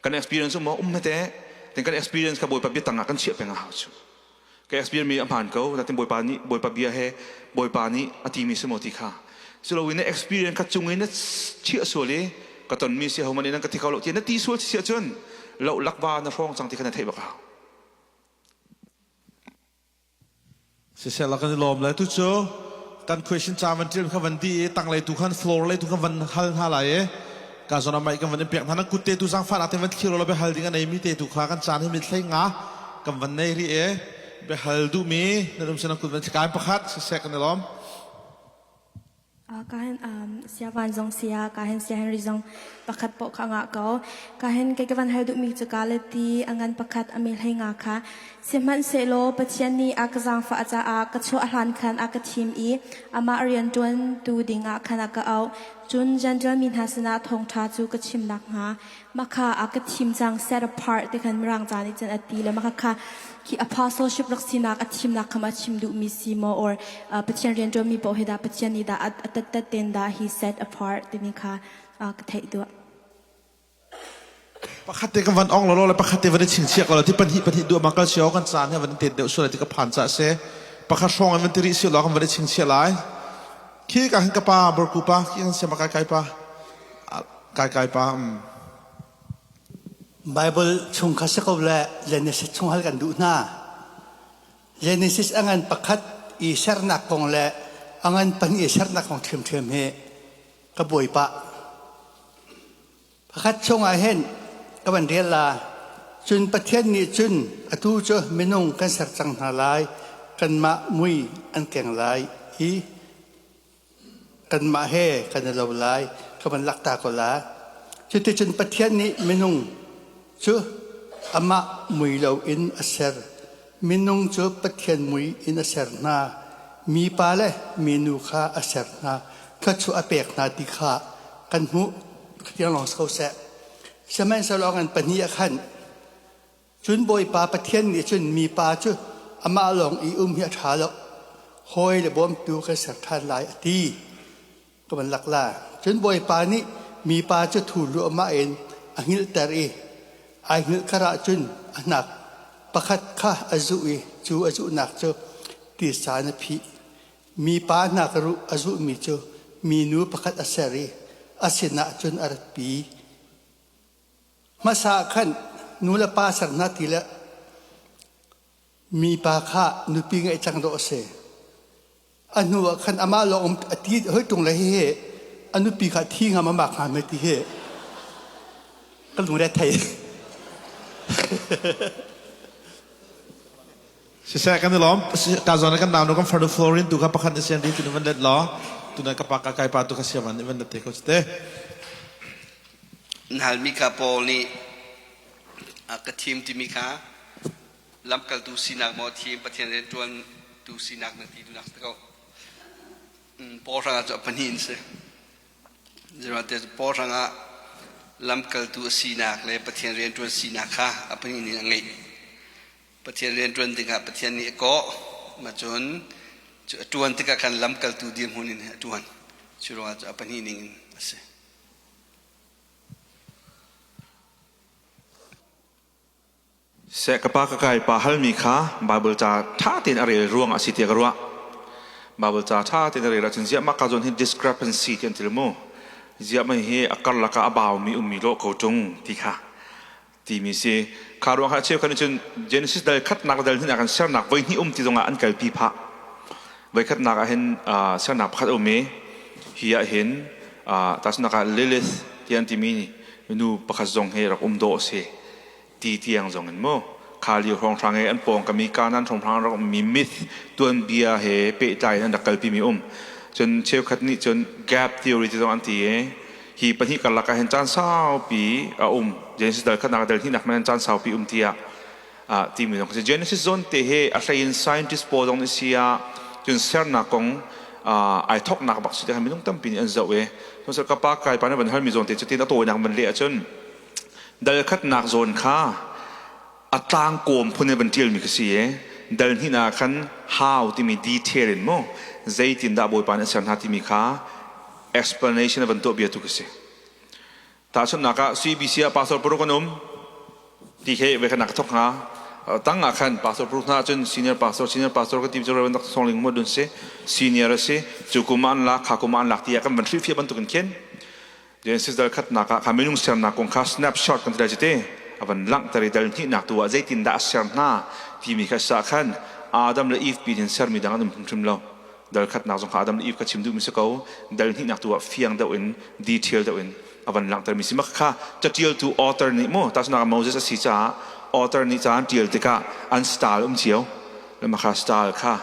Kan experience um um hmete tin kan experience kha Bawipa biatang ah kan chiah peng a hau cu. Ka experience mi a hmaan ko natin Bawipa nih Bawipa bia he Bawipa nih a timi si maw ti kha. Culo in na experience kha cung in na chiah sual i ka tonmi si homan in nan ka thi kho lo ti na ti sual si ahcun loh lakva na hrawng cang ti kha na theih bak a hau. Siseh la kan i lawm le tu cu kan question ca van ṭial kha van dih i tanglei tu khan floor lei tu khan van hal hna lai i ka zawn ah mic kan van in pek hna nan kut te tu zaangfahnak te van thlir law biahal ding a neimi te tu kha kan caan hi mit hlei nga kan van nei rih i. Biahal duhmi nan um sinak kut van kai pakhat siseh kan i lawm. Kahin sia van zong sia kahin sia Henry zong pakhat poh kha ngah ko. Kahin kei ka van hal duhmi cu ka le ti angan pakhat a mel hei nga kha. Sihmanhsehlaw Pathian nih a ka zaangfah caah ka chuah hlan khan a ka thim i amah rian ṭuantu dingah khan a ka auh. Cun Jentail mi hna sinah thawngṭha cu ka chim nakhnga mah kha a ka thim cang, set apart ti khan Mirang ca nih cun a ti le mah kha khi apostleship rak sinak a thimnak kha ma chim duhmi si maw or Pathian rianṭuanmi paoh hi dah Pathian nih dah a tattat ten dah he set apart timi kha ka theih duh. Pakhat te kan van ong lo le pakhat te van i chingchiah ko lo ti pahnih pahnih duh ma kal sio kan caan he van tet deuh sual ti ka phan ca se pakhat hrawng in van ti rih si lo kan van i chingchiah lai khi ka hin ka pa borku pa khi kan siama kai kai pa kai kai pa Bible chung kha si ko le Genesis chung hal kan duh hna. Genesis a ngan pakhat i sernak kong le a ngan pahnih i sernak kong ṭhiamṭhiam hi ka bawipa. Pakhat chungah hin ka van rel la. Cun Pathian nih cun atu cu minung kan ser cang hna lai, kanmah mui an keng lai i kanmah he kan i lo lai, ka van lak ta ko la. Cuticun Pathian nih minung cu amah mui lo in a ser. Minung cu Pathian mui in a ser hna. Mipa le minu kha a ser hna. Thluachuah a pek hna ti kha kan hmuh. Tiang lawng si ko seh. Sihmanhsehlaw ngan pahnih ah khan cun Bawipa Pathian nih cun mipa cu amah lawng i um hi a ṭha lo. Hawi le bawmtu kan ser ṭhan lai a ti. Ka van lak la. Cun Bawipa nih mipa cu thu luahmah in a hngilhter i ai hngilh kar ah cun a hnak pakhat kha a zuh i cu a zuhnak cu tisa in a phih. Mipa hnak ruh a zuhmi cu minu pakhat a ser i a sinah cun a ratpi. Hmasa ah khan nu le pa ser hna ti le mipa kha nupi ngeih cang dawh a si. A hnu ah khan amah lawng um a ti hoi ṭung le hihi a nupi kha thi ngam a mak hnga hme ti hi ka lungre thei. Siseh kan i lawm. Ka zawn kan nau nu kan farnu Florin tu kha pakhat na sian ri tu van let law tuna ka pa ka kai pa tu kha siaman nih van let te ko te. Nhalmi kha Paul nih a ka thim timi kha lamkaltu sinak maw thim Pathian rianṭuantu sinak na ti duhnak si ko. Paul hrangah cu a pahnih in si. Zeirate Paul hrangah lamkaltu a sinak le Pathian rianṭuan sinak kha a pahnih in a ngeih. Pathian rianṭuan dingah Pathian nih a kawh. Mah cun cu a ṭuan tikah khan lamkaltu dirhmun in a ṭuan. Cu ruangah cu a pahnih ning in a si. Seh ka pa ka kai pa halmi kha Bible ca ṭha tein a rel ruang a si tiah ka ruah. Bible ca ṭha tein a rel ahcun ziah mah ka zawn hi discrepancy ti an ti mu. Ziah mah hi a karlak ah a baumi ummi lawh ko ṭung ti kha timi si. Kha ruang kha cheu khan cun Genesis dal khatnak dal hnih ah kan sernak voi hnih um ti zongah an kalpi phah. Voi khatnak ah hin sernak pakhat a um i hi ah hin tahchunhnak ah Lilith ti an timi nu pakhat zong hi rak um dawh a si. Ti tiang zong in mu kha lio hrawnghrang i an pawngkam i Kanaan hrawnghrang rak ummi myth tuanbia he pehtlai in an rak kalpimi um. Cun cheukhat nih cun gap theory ti zong an ti i hi pahnih karlak ah hin caan saupi a um. Genesis dal khatnak dal hnihnak man caan saupi um tiah timi zong si. Genesis zon te hi a hlei in scientist pawl zong nih si ah cun sernak kong ai thoknak bak si te minung tampi nih an zoh i ka pa kai pa nih van halmi zawn te cu tin a tawinak van leh ahcun Dal khatnak zawn kha a tlangkawm phun in van ṭialmi ka si i dal hnih ah khan how timi detail in mu zeitindah Bawipa nih a ser hna timi kha explanation a van tuah bia tu ka si. Tahchunhnak ah CBC ah pastor paruk an um ti he ve khan ka thok hnga. Tang ah khan pastor paruk hna cun senior pastor senior pastor ka ti cu Reverend Dr. Song Ling Mo dun si senior a si cu kum an lak kha kum an lak ti ah kan van hrilhfiah bantukin khin Genesis dal khatnak ah kha minung sernak kong kha snapshot kan ti lai cite a van langhter i dal hnihnak tu ah zeitindah a ser hna timi kha sa khan Adam le Eve pin in sermi dang an um hrimhrim lo. Dal khatnak zong kha Adam le Eve kha chim duhmi si ko. Dal hnihnak tu ah fiang deuh in detail deuh in a van langhtermi si. Mah kha catialtu author nih mu tahchunak Moses a si caah author nih caan tial tikah an style um cio. Le mah kha style kha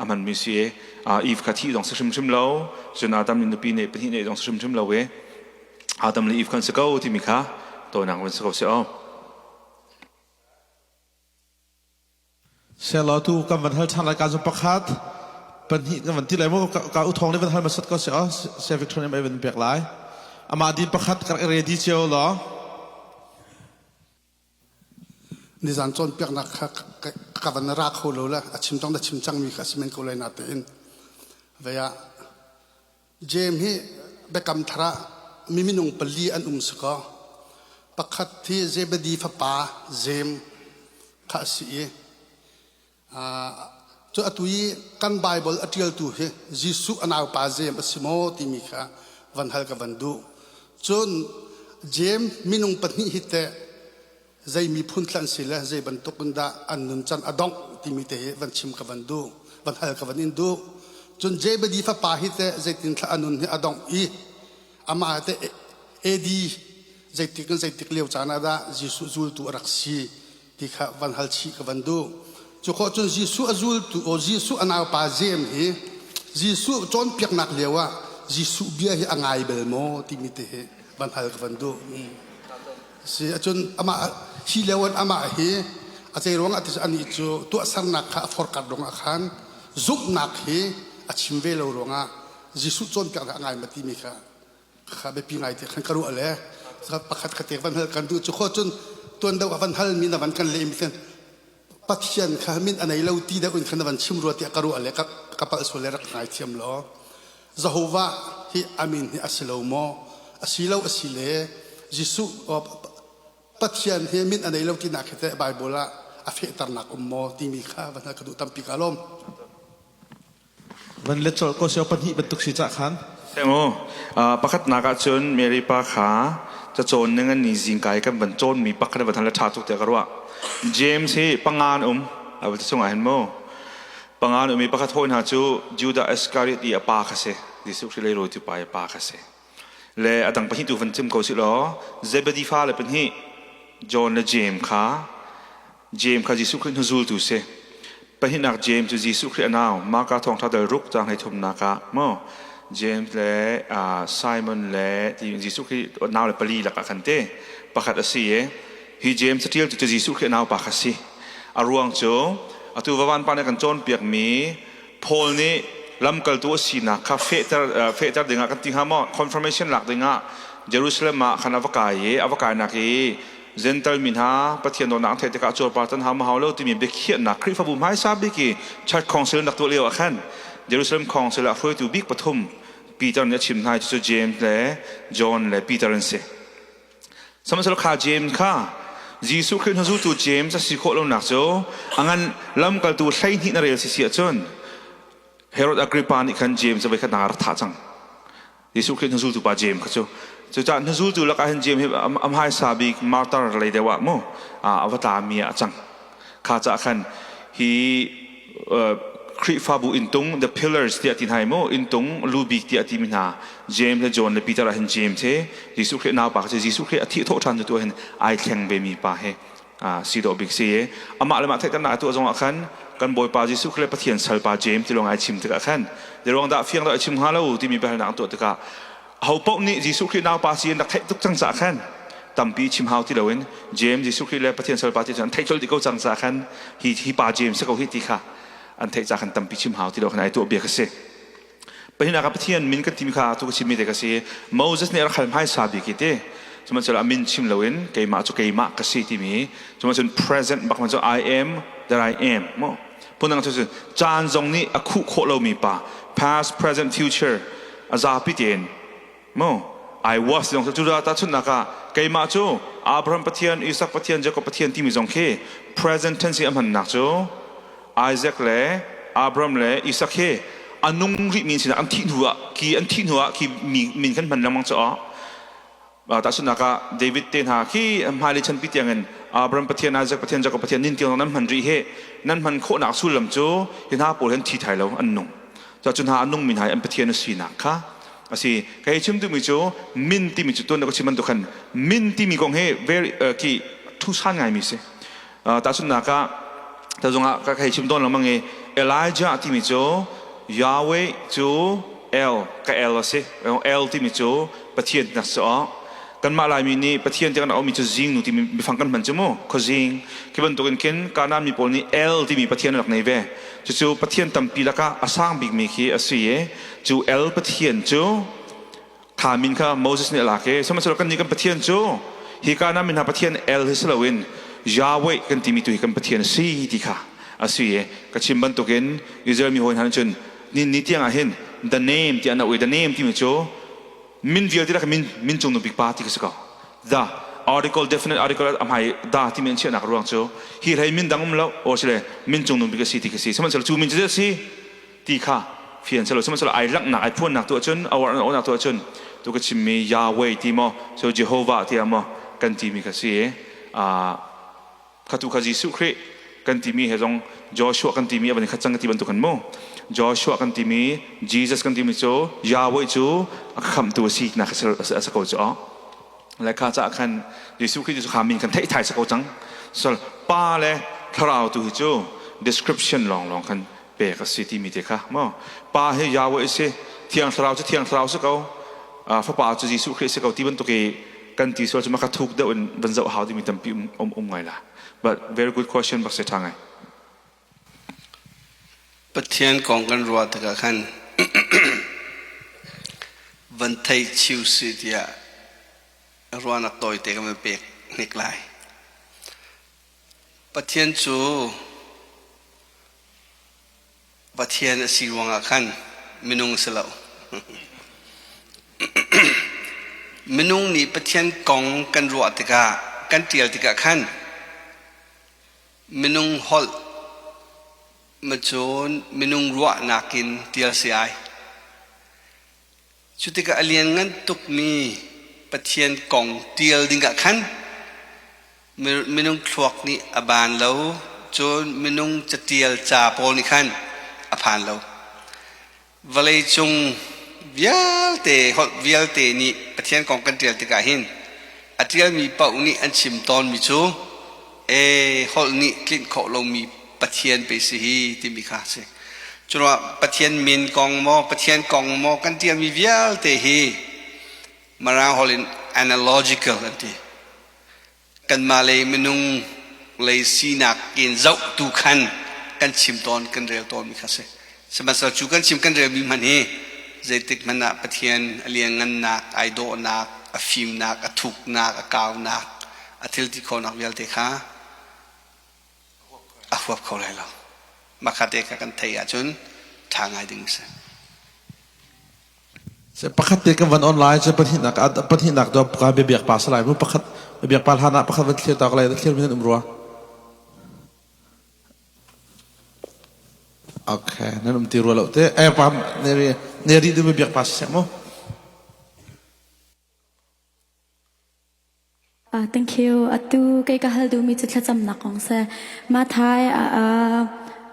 a hmanmi si i Eve kha thih zong si hrimhrim lo, cun Adam nih nupi neih pahnih neih zong si hrimhrim lo i Adam le Eve kan si ko timi kha tawinak van si ko si aw. Selaw tu kan van hal ṭhan lai ka zum pakhat pahnih kan van ti lai mu ka u thong nih van hal hmasat ko si aw Sia Victor nih mei van pek lai amah din pakhat ka rak i ready cio law. Nizan cawnpiaknak kha ka van ra kho lo le a chim cang na chim cangmi kha a si men ko lai natein vei ah Jeim hi biakam thar ah mi minung pali an um si kaw pakhat hi Zebedi fapa Jeim kha a si i cu atu i kan Baibal a ṭialtu hi Jesuh a naupa Jeim a si maw timi kha van hal ka van duh. Cun Jeim minung pahnih hi teh zei miphun thla an si le zei bantuk in dah an nuncan a dongh timi te hi van chim ka van duh, van hal ka van in duh. Cun Zebedi fapa hi teh zeitin thla a nun hi a dongh i amah te AD zeitik in zeitik lio caan ah dah Jesuh zultu a rak si ti kha van hal chih ka van duh. Cu khawh cun Jesuh a zultu o Jesuh a naupa Jeim hi Jesuh cawnpiaknak lio ah Jesuh bia hi a ngai bel maw timi te hi van hal ka van duh. Si acun amah hi lio an amah hi a zei ruangah ti anih cu tuahsernak kha a forkat ruangah khan zumhnak hi a chim ve lo ruangah Jesuh cawnpiaknak a ngai ma timi kha kha biapi ngai te khan ka ruah le pakhat kha te van hal kan duh cu kho cun tuan deuh a van hal mi na van kan leh mi khan Pathian kha min a nei lo ti deuh in khan na van chim rua tiah ka ruah le ka palh sual le rak ngai thiam law Jehovah hi amin hi a si lo maw a si lo a si le Jesuh Pathian hi min a nei lo tinak hi teh Bible ah a fehternak um maw timi kha van hal ka duh tampi ka lawm. Van let colh ko sio pahnih bantuk si cah khan. Semu, pakhatnak ah cun Mary pa kha cacawn ning an ni zingka i kan van cawnmi pakhat van le ṭha tuk tiah ka ruah. James hi panga an um, a va chungah hin mu. Panga an um i pakhat hawi hna cu Judah Iscariot i a pa kha si. Jesuh Khrih lei rawitu pa i a pa kha si. Le a dang pahnih tu van chim ko si law, Zebedi fale pahnih John le James kha Jeim kha Jesuh Khrih hnuzultu si. Pahnihnak Jeim cu Jesuh Khrih a nau. Marka thawngṭha dal ruk caang hleithumnak ah maw James le Simon le ti Jesuh Khrih nau le pali lakah khan te pakhat a si i hi James caṭial cu Jesuh Khrih a naupa kha si. A ruang cu atu vavan pa nih kan cawnpiakmi Paul nih lamkaltu a sinak kha fehter fehter dingah kan ti hnga maw confirmation lak dingah Jerusalem ah khan a va kai i a va kainak i Gentle mi hna Pathian dawtnak an theih tikah cuarpar tan hau ma hau lo timi biakhiahnak Khrihfabu hmaisa bik i Church Council rak tuah lio ah khan Jerusalem Council ah hruaitu bik pathum Peter nih a chim hna cucu James le John le Peter an si. Sihmanhsehlaw kha James kha Jesuh Khrih hnuzultu James a si khawh lonak cu a ngan lamkaltu 12 na rel si si ahcun Herod Agrippa nih khan James cu voikhat nak a rak thah cang. Jesuh Khrih hnuzultu pa Jeim kha cu cucaah hnuzultu lakah hin Jeim hi a hmaisa bik martyr lei deuh ah mu a va tlami ah a cang kha caah khan hi Khrihfabu inntung the pillars tiah ti hna mu inntung lu bik tiah ti mi hna James le John le Peter ah hin James he Jesuh Khrih naupa kha Jesuh Khrih a thih thawh ṭhan tu hin ai thleng ve mi pa he si dawh bik si i amah le mah theihternak a tuah zongah khan kan Bawipa Jesuh Khrih le Pathian salpa James ti lawng ai chim tikah khan zeiruang dah fiang dah ai chim hnga lo timi biahalnak an tuah tikah aho paoh nih Jesuh Khrih naupa si in rak theih tuk cang caah khan tampi chim hau ti loin James Jesuh Khrih le Pathian salpa ti cu an theih colh dih ko cang caah khan hi hi pa James si ko hi ti kha an theih caah khan tampi chim hau ti lo khan ai tuah bia ka si. Pahnihnak ah Pathian min kan timi kha tu ka chimmi te ka si. Moses nih a rak hal hmaisa bik i ti. Sihmanhsehlaw a min chim loin keimah cu keimah ka si timi cun present bak man cu I am that I am mu. Phundang cu caan zong nih a khuh khawh lomi pa past, present, future a zapi tein mu I was zong cu tahchunhnak ah keimah cu Abraham Pathian, Isaac Pathian, Jacob Pathian timi zong khi present tense i a hmannak cu Isaac le Abraham le Isaac hi a nung rihmi sinah an thih hnu ah khi an thih hnu ah khi min kan hman lengmang cu tahchunhnak ah David te hna khi hmailei chanpi tiangin Abraham Pathian, Isaac Pathian, Jacob Pathian nin tiang nan hman rih hi nan hman khawhnak sullam cu hi hna pawl hin thi thai lo an nung cu hna a nungmi hna hi an Pathian a sinak kha a si kei chim duhmi cu min timi cu tuan ka chim bantuk khan min timi kong hi very ki thu san ngaimi si tahchunhnak ah. Ta zongah ka hei chim tawn lengmang i Elijah timi cu Yahweh cu El ka El a si. El timi cu Pathian nak si awk. Kanmah Laimi nih Pathian ti kan auhmi cu zingnu timi biafang kan hman cu mu khuazing. Khi bantukin khin Kanaan mi pawl nih El timi Pathian an rak nei ve. Cucu Pathian tampi lakah a sang bikmi khi a si i cu El Pathian cu Kha min kha Moses nih a lak i sihmanhsehlaw kannih kan Pathian cu hi Kanaan mi hna Pathian El hi si loin Yahweh kan timi tu hi kan Pathian a si ti kha a si i ka chim bantukin Israel mi hawi hna nih cun ni ni tiang ah hin the name ti an auh i the name timi cu min vialte lak min min cung bik pa ti ka si ko the article definite article a hmai da timi an chiahnak ruang cu hi hlei min dang um lo o sile min cung bik a si ti ka si sihmanhsehlaw cu min cu si ti kha fian selaw sihmanhsehlaw ai langhnak ai phuannak tu ahcun a war an tu ahcun tu ka chimmi Yahweh ti maw so Jehovah tiah maw kan timi kha si i kha tu kha Jesuh Khrih kan timi he zong Joshua kan timi a van khat cang ka ti bantuk kan mu Joshua kan timi Jesus kan timi cu Yahweh cu a khamtu a si nak a si ko cu le kha caah khan Jesuh Khrih cu kha min kan theih thai sa ko cang sol pa le thlarau tu hi cu description lawng lawng khan pek a si timi te kha maw pa hi Yahweh a si thiang thlarau cu thiang thlarau si ko fapa cu Jesuh Khrih si ko ti bantuk i kan ti sual cu maka thuk deuh in van zoh hau timi tampi um um ngai la but very good question bak se tha ngai. Pathian kong kan ruah tikah khan van thei chiu si tiah ruahnak tawite kan van pek hnik lai. Pathian cu Pathian a si ruangah khan minung a si lo. Minung nih Pathian kong kan ruah tikah, kan ṭial tikah khan minung holh macun minung ruahnak in ṭial si ai. Cu tikah a lianngan tukmi Pathian kong ṭial dingah khan minung thluak nih a baan lo, cun minung catial ca pawl nih khan a phan lo. Vawleicung vialte, holh vialte nih Pathian kong kan ṭial tikah hin a ṭialmi paoh nih an chim tawnmi cu ee holh nih tlinh khawh lomi Pathian pei si hi timi kha a si. Curuah Pathian min kong maw Pathian kong maw kan tialmi vialte hi Mirang holh in analogical an ti. Kanmah lei minung lei sinak in zoh tu khan kan chim tawn kan rel tawnmi kha si. Sihmanhsehlaw cu kan chim kan relmi hmanh hi zeitik hmanh ah Pathian a lianngannak, ai dawhnak, a fimnak, a thuknak, a kaunak, a thil ti khawhnak vialte kha a huap kho lai lo. Mah te kha kan theih ahcun ṭha ngai ding a si. Se pakhat te kan van online cu pahnihnak pahnihnak do ka biak pa salai mu pakhat biak pa hlan ah pakhat van thlir tak lai thlir mi nan um rua. Okay, nan um ti rua lo te. Eh pam ne ri ne ri du biak pa se mu. Thank you. Atu kei ka hal duhmi cu thlacamnak kong si. Mathai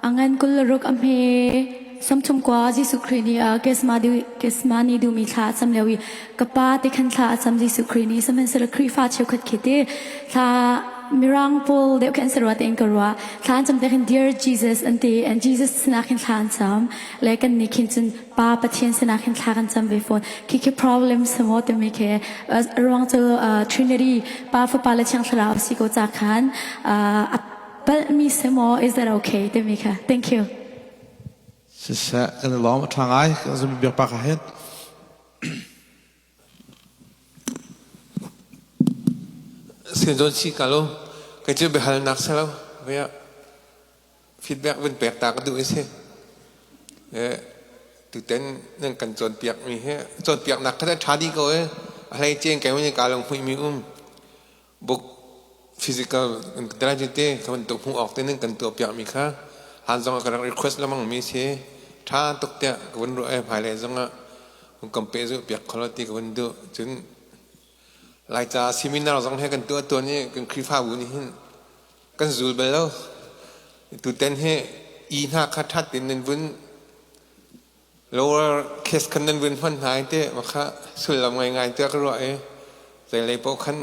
a ngan 26 a hme 33 Jesuh Khrih nih Gethsemane duhmi thla a cam lio i ka pa ti khan thla a cam Jesuh Khrih nih sihmanhsehlaw Khrihfa cheukhat khi ti thla Mirang pawl deuh khi an si rua tiin ka ruah. Thla an cam te khin Dear Jesus an ti and Jesus sinah khin thla an cam. Le kan nih khin cun Pa Pathian sinah khin thla kan cam ve fawn. Khi khi problem si maw timi khi ruang cu Trinity Pa Fapa le Thiang Thlarau si ko ca khan a palhmi si maw is that okay timi kha. Thank you. Siseh kan i lawm a ṭha ngai kan zum biak pa ka hin. Sin si ka lo kai cu biahalnak si lo feedback vun pek ta ka duh i si. Tuten nan kan cawnpiak mi hi cawnpiaknak kha ṭha dih ko e. A hlei cen kai mun ka long hui mi um. Book physical dai te ka ban tuk hmuh awk te nan kan tuah piak mi kha han zong ka rak request lamang mi si. Ṭha tuk tiah ka vun ruah e hmailei zong ah hun kam pe zu piak kholo ti ka vun duh. Cun Laica seminar zong he kan tuah tuan i kan Khrihfabu nih hin kan zul bal lo. Tutan hi i hna kha ṭhat in nan vun lower case khan nan vun hman hna i teh makha sullam ngaingai tiah ka ruah i zeilei paoh khan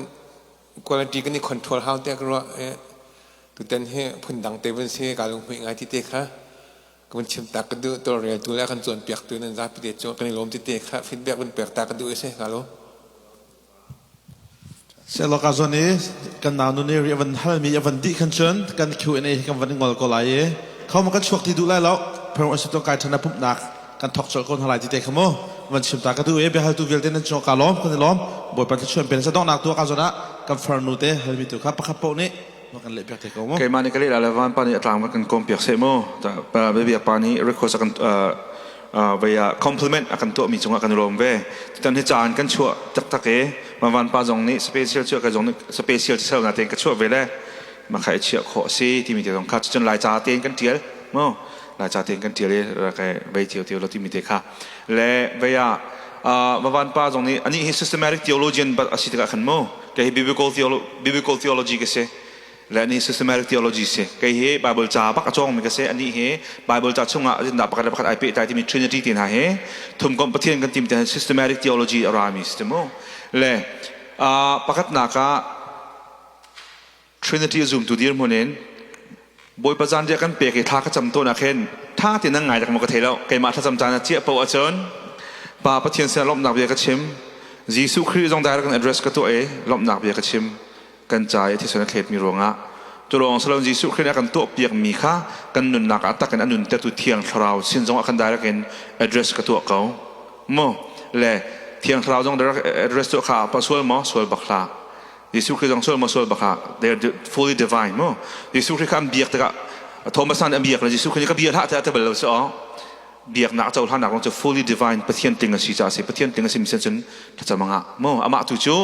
quality kan i control hau tiah ka ruah i. Tutan hi phundang te vun si kaa lunghmuih ngai ti te kha ka vun chim ta ka duh tawlreltu le kan cawnpiaktu nan zapi te cu kan i lawm ti te kha feedback vun pek ta ka duh i si kaa lawm. Sehlaw ka zawn i kan nau nu nih ri a van halmi a van dih khan cun kan Q&A hi kan van i ngol ko lai i kho ma kan chuak ti duh lai lo phung a si to kai ṭhan a pumhnak kan thok colh ko hna lai ti te kha mu van chim ta ka duh i biahaltu vialte nan cung ka lawm kan i lawm Bawipa thluachuah pen sa donghnak tu ka zawn ah kan farnu te halmi tu kha pakhat paoh nih kan leh piak te ko mu Keimah nih ka leh la van pa nih a tlang kan kom piak seh mu biak pa nih request a kan vei ah compliment a kan tuah mi cungah kan i lawm ve tutan hi caan kan chuah taktak i van pa zong nih special chuah ka zong nih special sel na tein ka chuah ve le ma kha i chiah khawh si timi te zong kha cun lai ca tein kan tial mu lai ca tein kan tial i kai vei cio cio lo timi te kha le vei ah vavan pa zong nih ani hi systematic theologian bat a si tikah khan mu kei hi biblical biblical theology ka si le ani systematic theology si kei hi bible ca bak a cawng mi ka si ani hi bible ca chungah zindah pakhat le pakhat ai pehtlai timi trinity ti hna hi thumkomh pathian kan tim te systematic theology a rami si mu le pakhat nak ah Trinity zumtu dirhmun in Bawipa zanriah kan pek i thla ka cam tawn ah khin tha tein nan ngai rak maw ka thei lo keimah thlacam caan ah chiah paoh ahcun Pa Pathian sinah lawmhnak bia ka chim Jesuh Khrih zong direct in address ka tuah i lawmhnak bia ka chim kan ca i thisen a thletmi ruangah cu lawng si loin Jesuh Khrih nih a kan tuahpiakmi kha kan nunnak ah tak in a nuntertu Thiang Thlarau sin zong ah kan direct in address ka tuah ko mu le Thiang Thlarau zong direct address tuah kha pa sual maw sual bak hlah Jesuh Khrih zong sual maw sual bak ah they are fully divine mu Jesuh Khrih kha an biak tikah Thomas nih an biak le Jesuh Khrih nih ka bia hlah tiah ti bal lo si aw biaknak cohlannak lawng cu fully divine Pathian tling a si caah si Pathian tling a si mi cun thlacam a ngah mu amah tu cu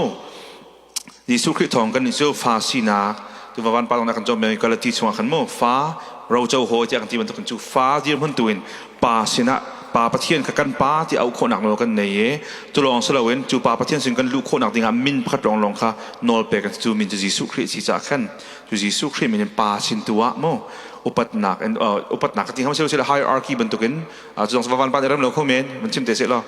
Jesuh Khrih thawng kan nih cu fa sinak tu van pa lawng kan cawm mi Galati chungah khan mu fa roco hawi tiah kan ti bantuk cu fa dirhmun tu in pa sinah pa Pathian kha kan pa ti auh khawhnak nawl kan nei i cu lawng si loin cu pa Pathian sin kan luh khawhnak dingah min pakhat lawnglawng kha nawl pek kan cu min cu Jesuh Khrih si caah khan cu Jesuh Khrih min in pa sin tu ah mu upatnak in upatnak ka ti ham sila hierarchy bantukin cu zong van pa ram lo kho men man chim te se lo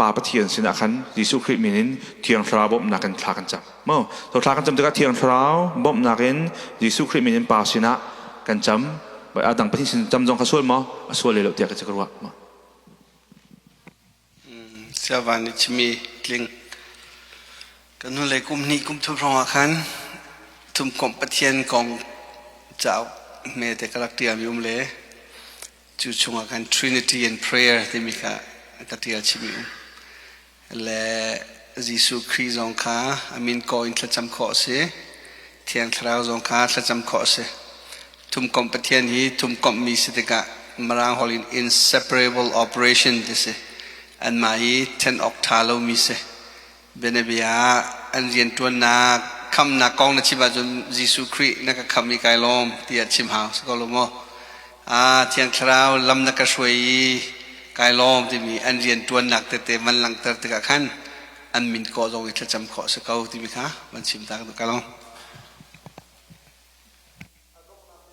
pa Pathian sinah khan Jesuh Khrih min in Thiang Thlarau bawmhnak in thla kan cam mu to thla kan cam tikah Thiang Thlarau bawmhnak in Jesuh Khrih min in pa sinah kan cam a dang pathian sin cam zong kha sual maw a sual le lo tiah ka ka ruah Siavan nih chimi tling kan hnulei kum hnih kum thum hrawng ah khan thumkomh Pathian kong cauk hme te ka rak ṭialmi um le cu chungah khan Trinity and Prayer timi kha ka ṭial chimi um le Jesuh Khrih zong kha a min kaw in thlacam khawh a si. Thiang Thlarau zong kha thlacam khawh a si. Thumkomh Pathian hi thumkomhmi si tikah Mirang holh in inseparable operation ti si. Anmah hi then awk ṭha lomi si. Bianabia ah an rianṭuannak khamnak kong na chim ahcun Jesuh Khrih na ka khamh i kai lawm tiah chim hau si ko lo maw? Ah, Thiang Thlarau lam na ka hruai i kai lawm timi an rian ṭuannak tete van langhter tikah khan an min kawh zong i thlacam khawh a si ko timi kha van chim ta ka lawm.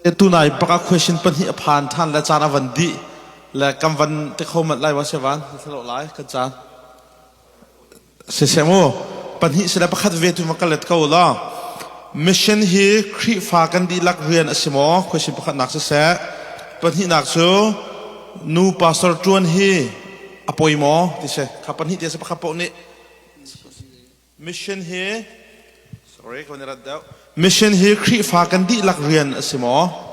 Tunai baka question pahnih a phan ṭhan le caan a van dih le kan van te kho mat lai wa se van thalo lai kan caan Siseh mu, pahnih sile pakhat ve tu ma ka let ko la. Mission hi Khrihfa kan dihlak rian a si maw? Question pakhatnak siseh. Pahnihnak cu nu pastor ṭuan hi a poi maw? Ti si. Kha pahnih te si pakhat paoh nih mission hi sorry ka van i rat deuh. Mission hi Khrihfa kan dihlak rian a si maw?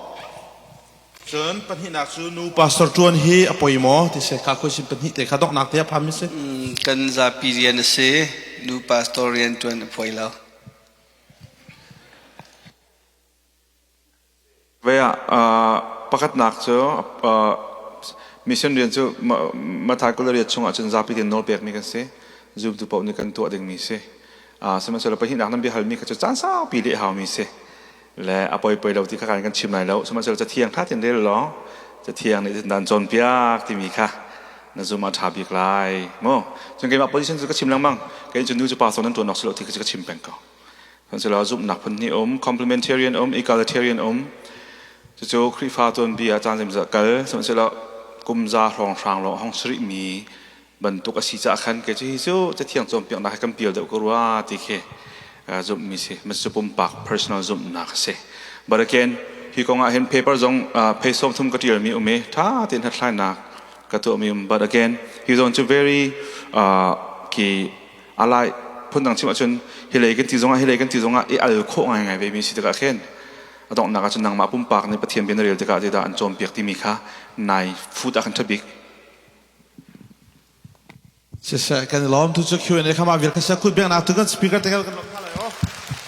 Cun pahnihnak cu nu pastor ṭuan hi a poi maw ti si kha khuaisim pahnih te kha donghnak te a phami si. Kan zapi rian a si. Nu pastor rian ṭuan a poi lo. Ve ah pakhatnak cu mission rian cu Mathai kul chungah cun zapi tein nawl pekmi kan si. Zumtu paoh nih kan tuah dingmi si. Sihmanhsehlaw pahnihnak nan biahalmi kha cu caan saupi leh haumi si. Le a poi poi lo ti kha kan chim lai lo. Sihmanhsehlaw cathiang tha tein rel law cathiang nih dan cawnpiak timi kha na zum a ṭha bik lai mu. Cun keimah position cu ka chim lengmang. Kei cu nu cu pastor nan ṭuan awk si lo ti kha ka chim peng ko. Sihmanhsehlaw zumhnak phun hnih um, complementarian um, egalitarian um. Cucu Khrihfa tuanbia caan zeimawzat kal. Sihmanhsehlaw kum za hrawnghrang lawng hong si rihmi bantuk a si caah khan kei cu hi cu cathiang cawnpiaknak he kan pial deuh ko rua ti khi zumhmi si. Mas cu pumpak personal zumhnak a si. But again, hi kong ah hin paper zong pei sawm thum ka tial mi um i tha tein hlathlainak ka tuah mi um. But again, hi zone cu very ki alai phundang chim ahcun hi lei kan ti zongah hi lei kan ti zongah i al khawh ngaingai ve mi si tikah khin a donghnak ahcun nangmah pumpak nih Pathian bia na rel tikah zeidah an cawnpiak timi kha nai fut ah khan ṭha bik. Siseh kan i lawm tu cu Q&A kha mah vial kha sia kut biaknak tu kan speaker te kan lawm hna lai o.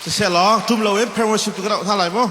Siseh law tum lo in prayer worship tu kan auh hna lai mu.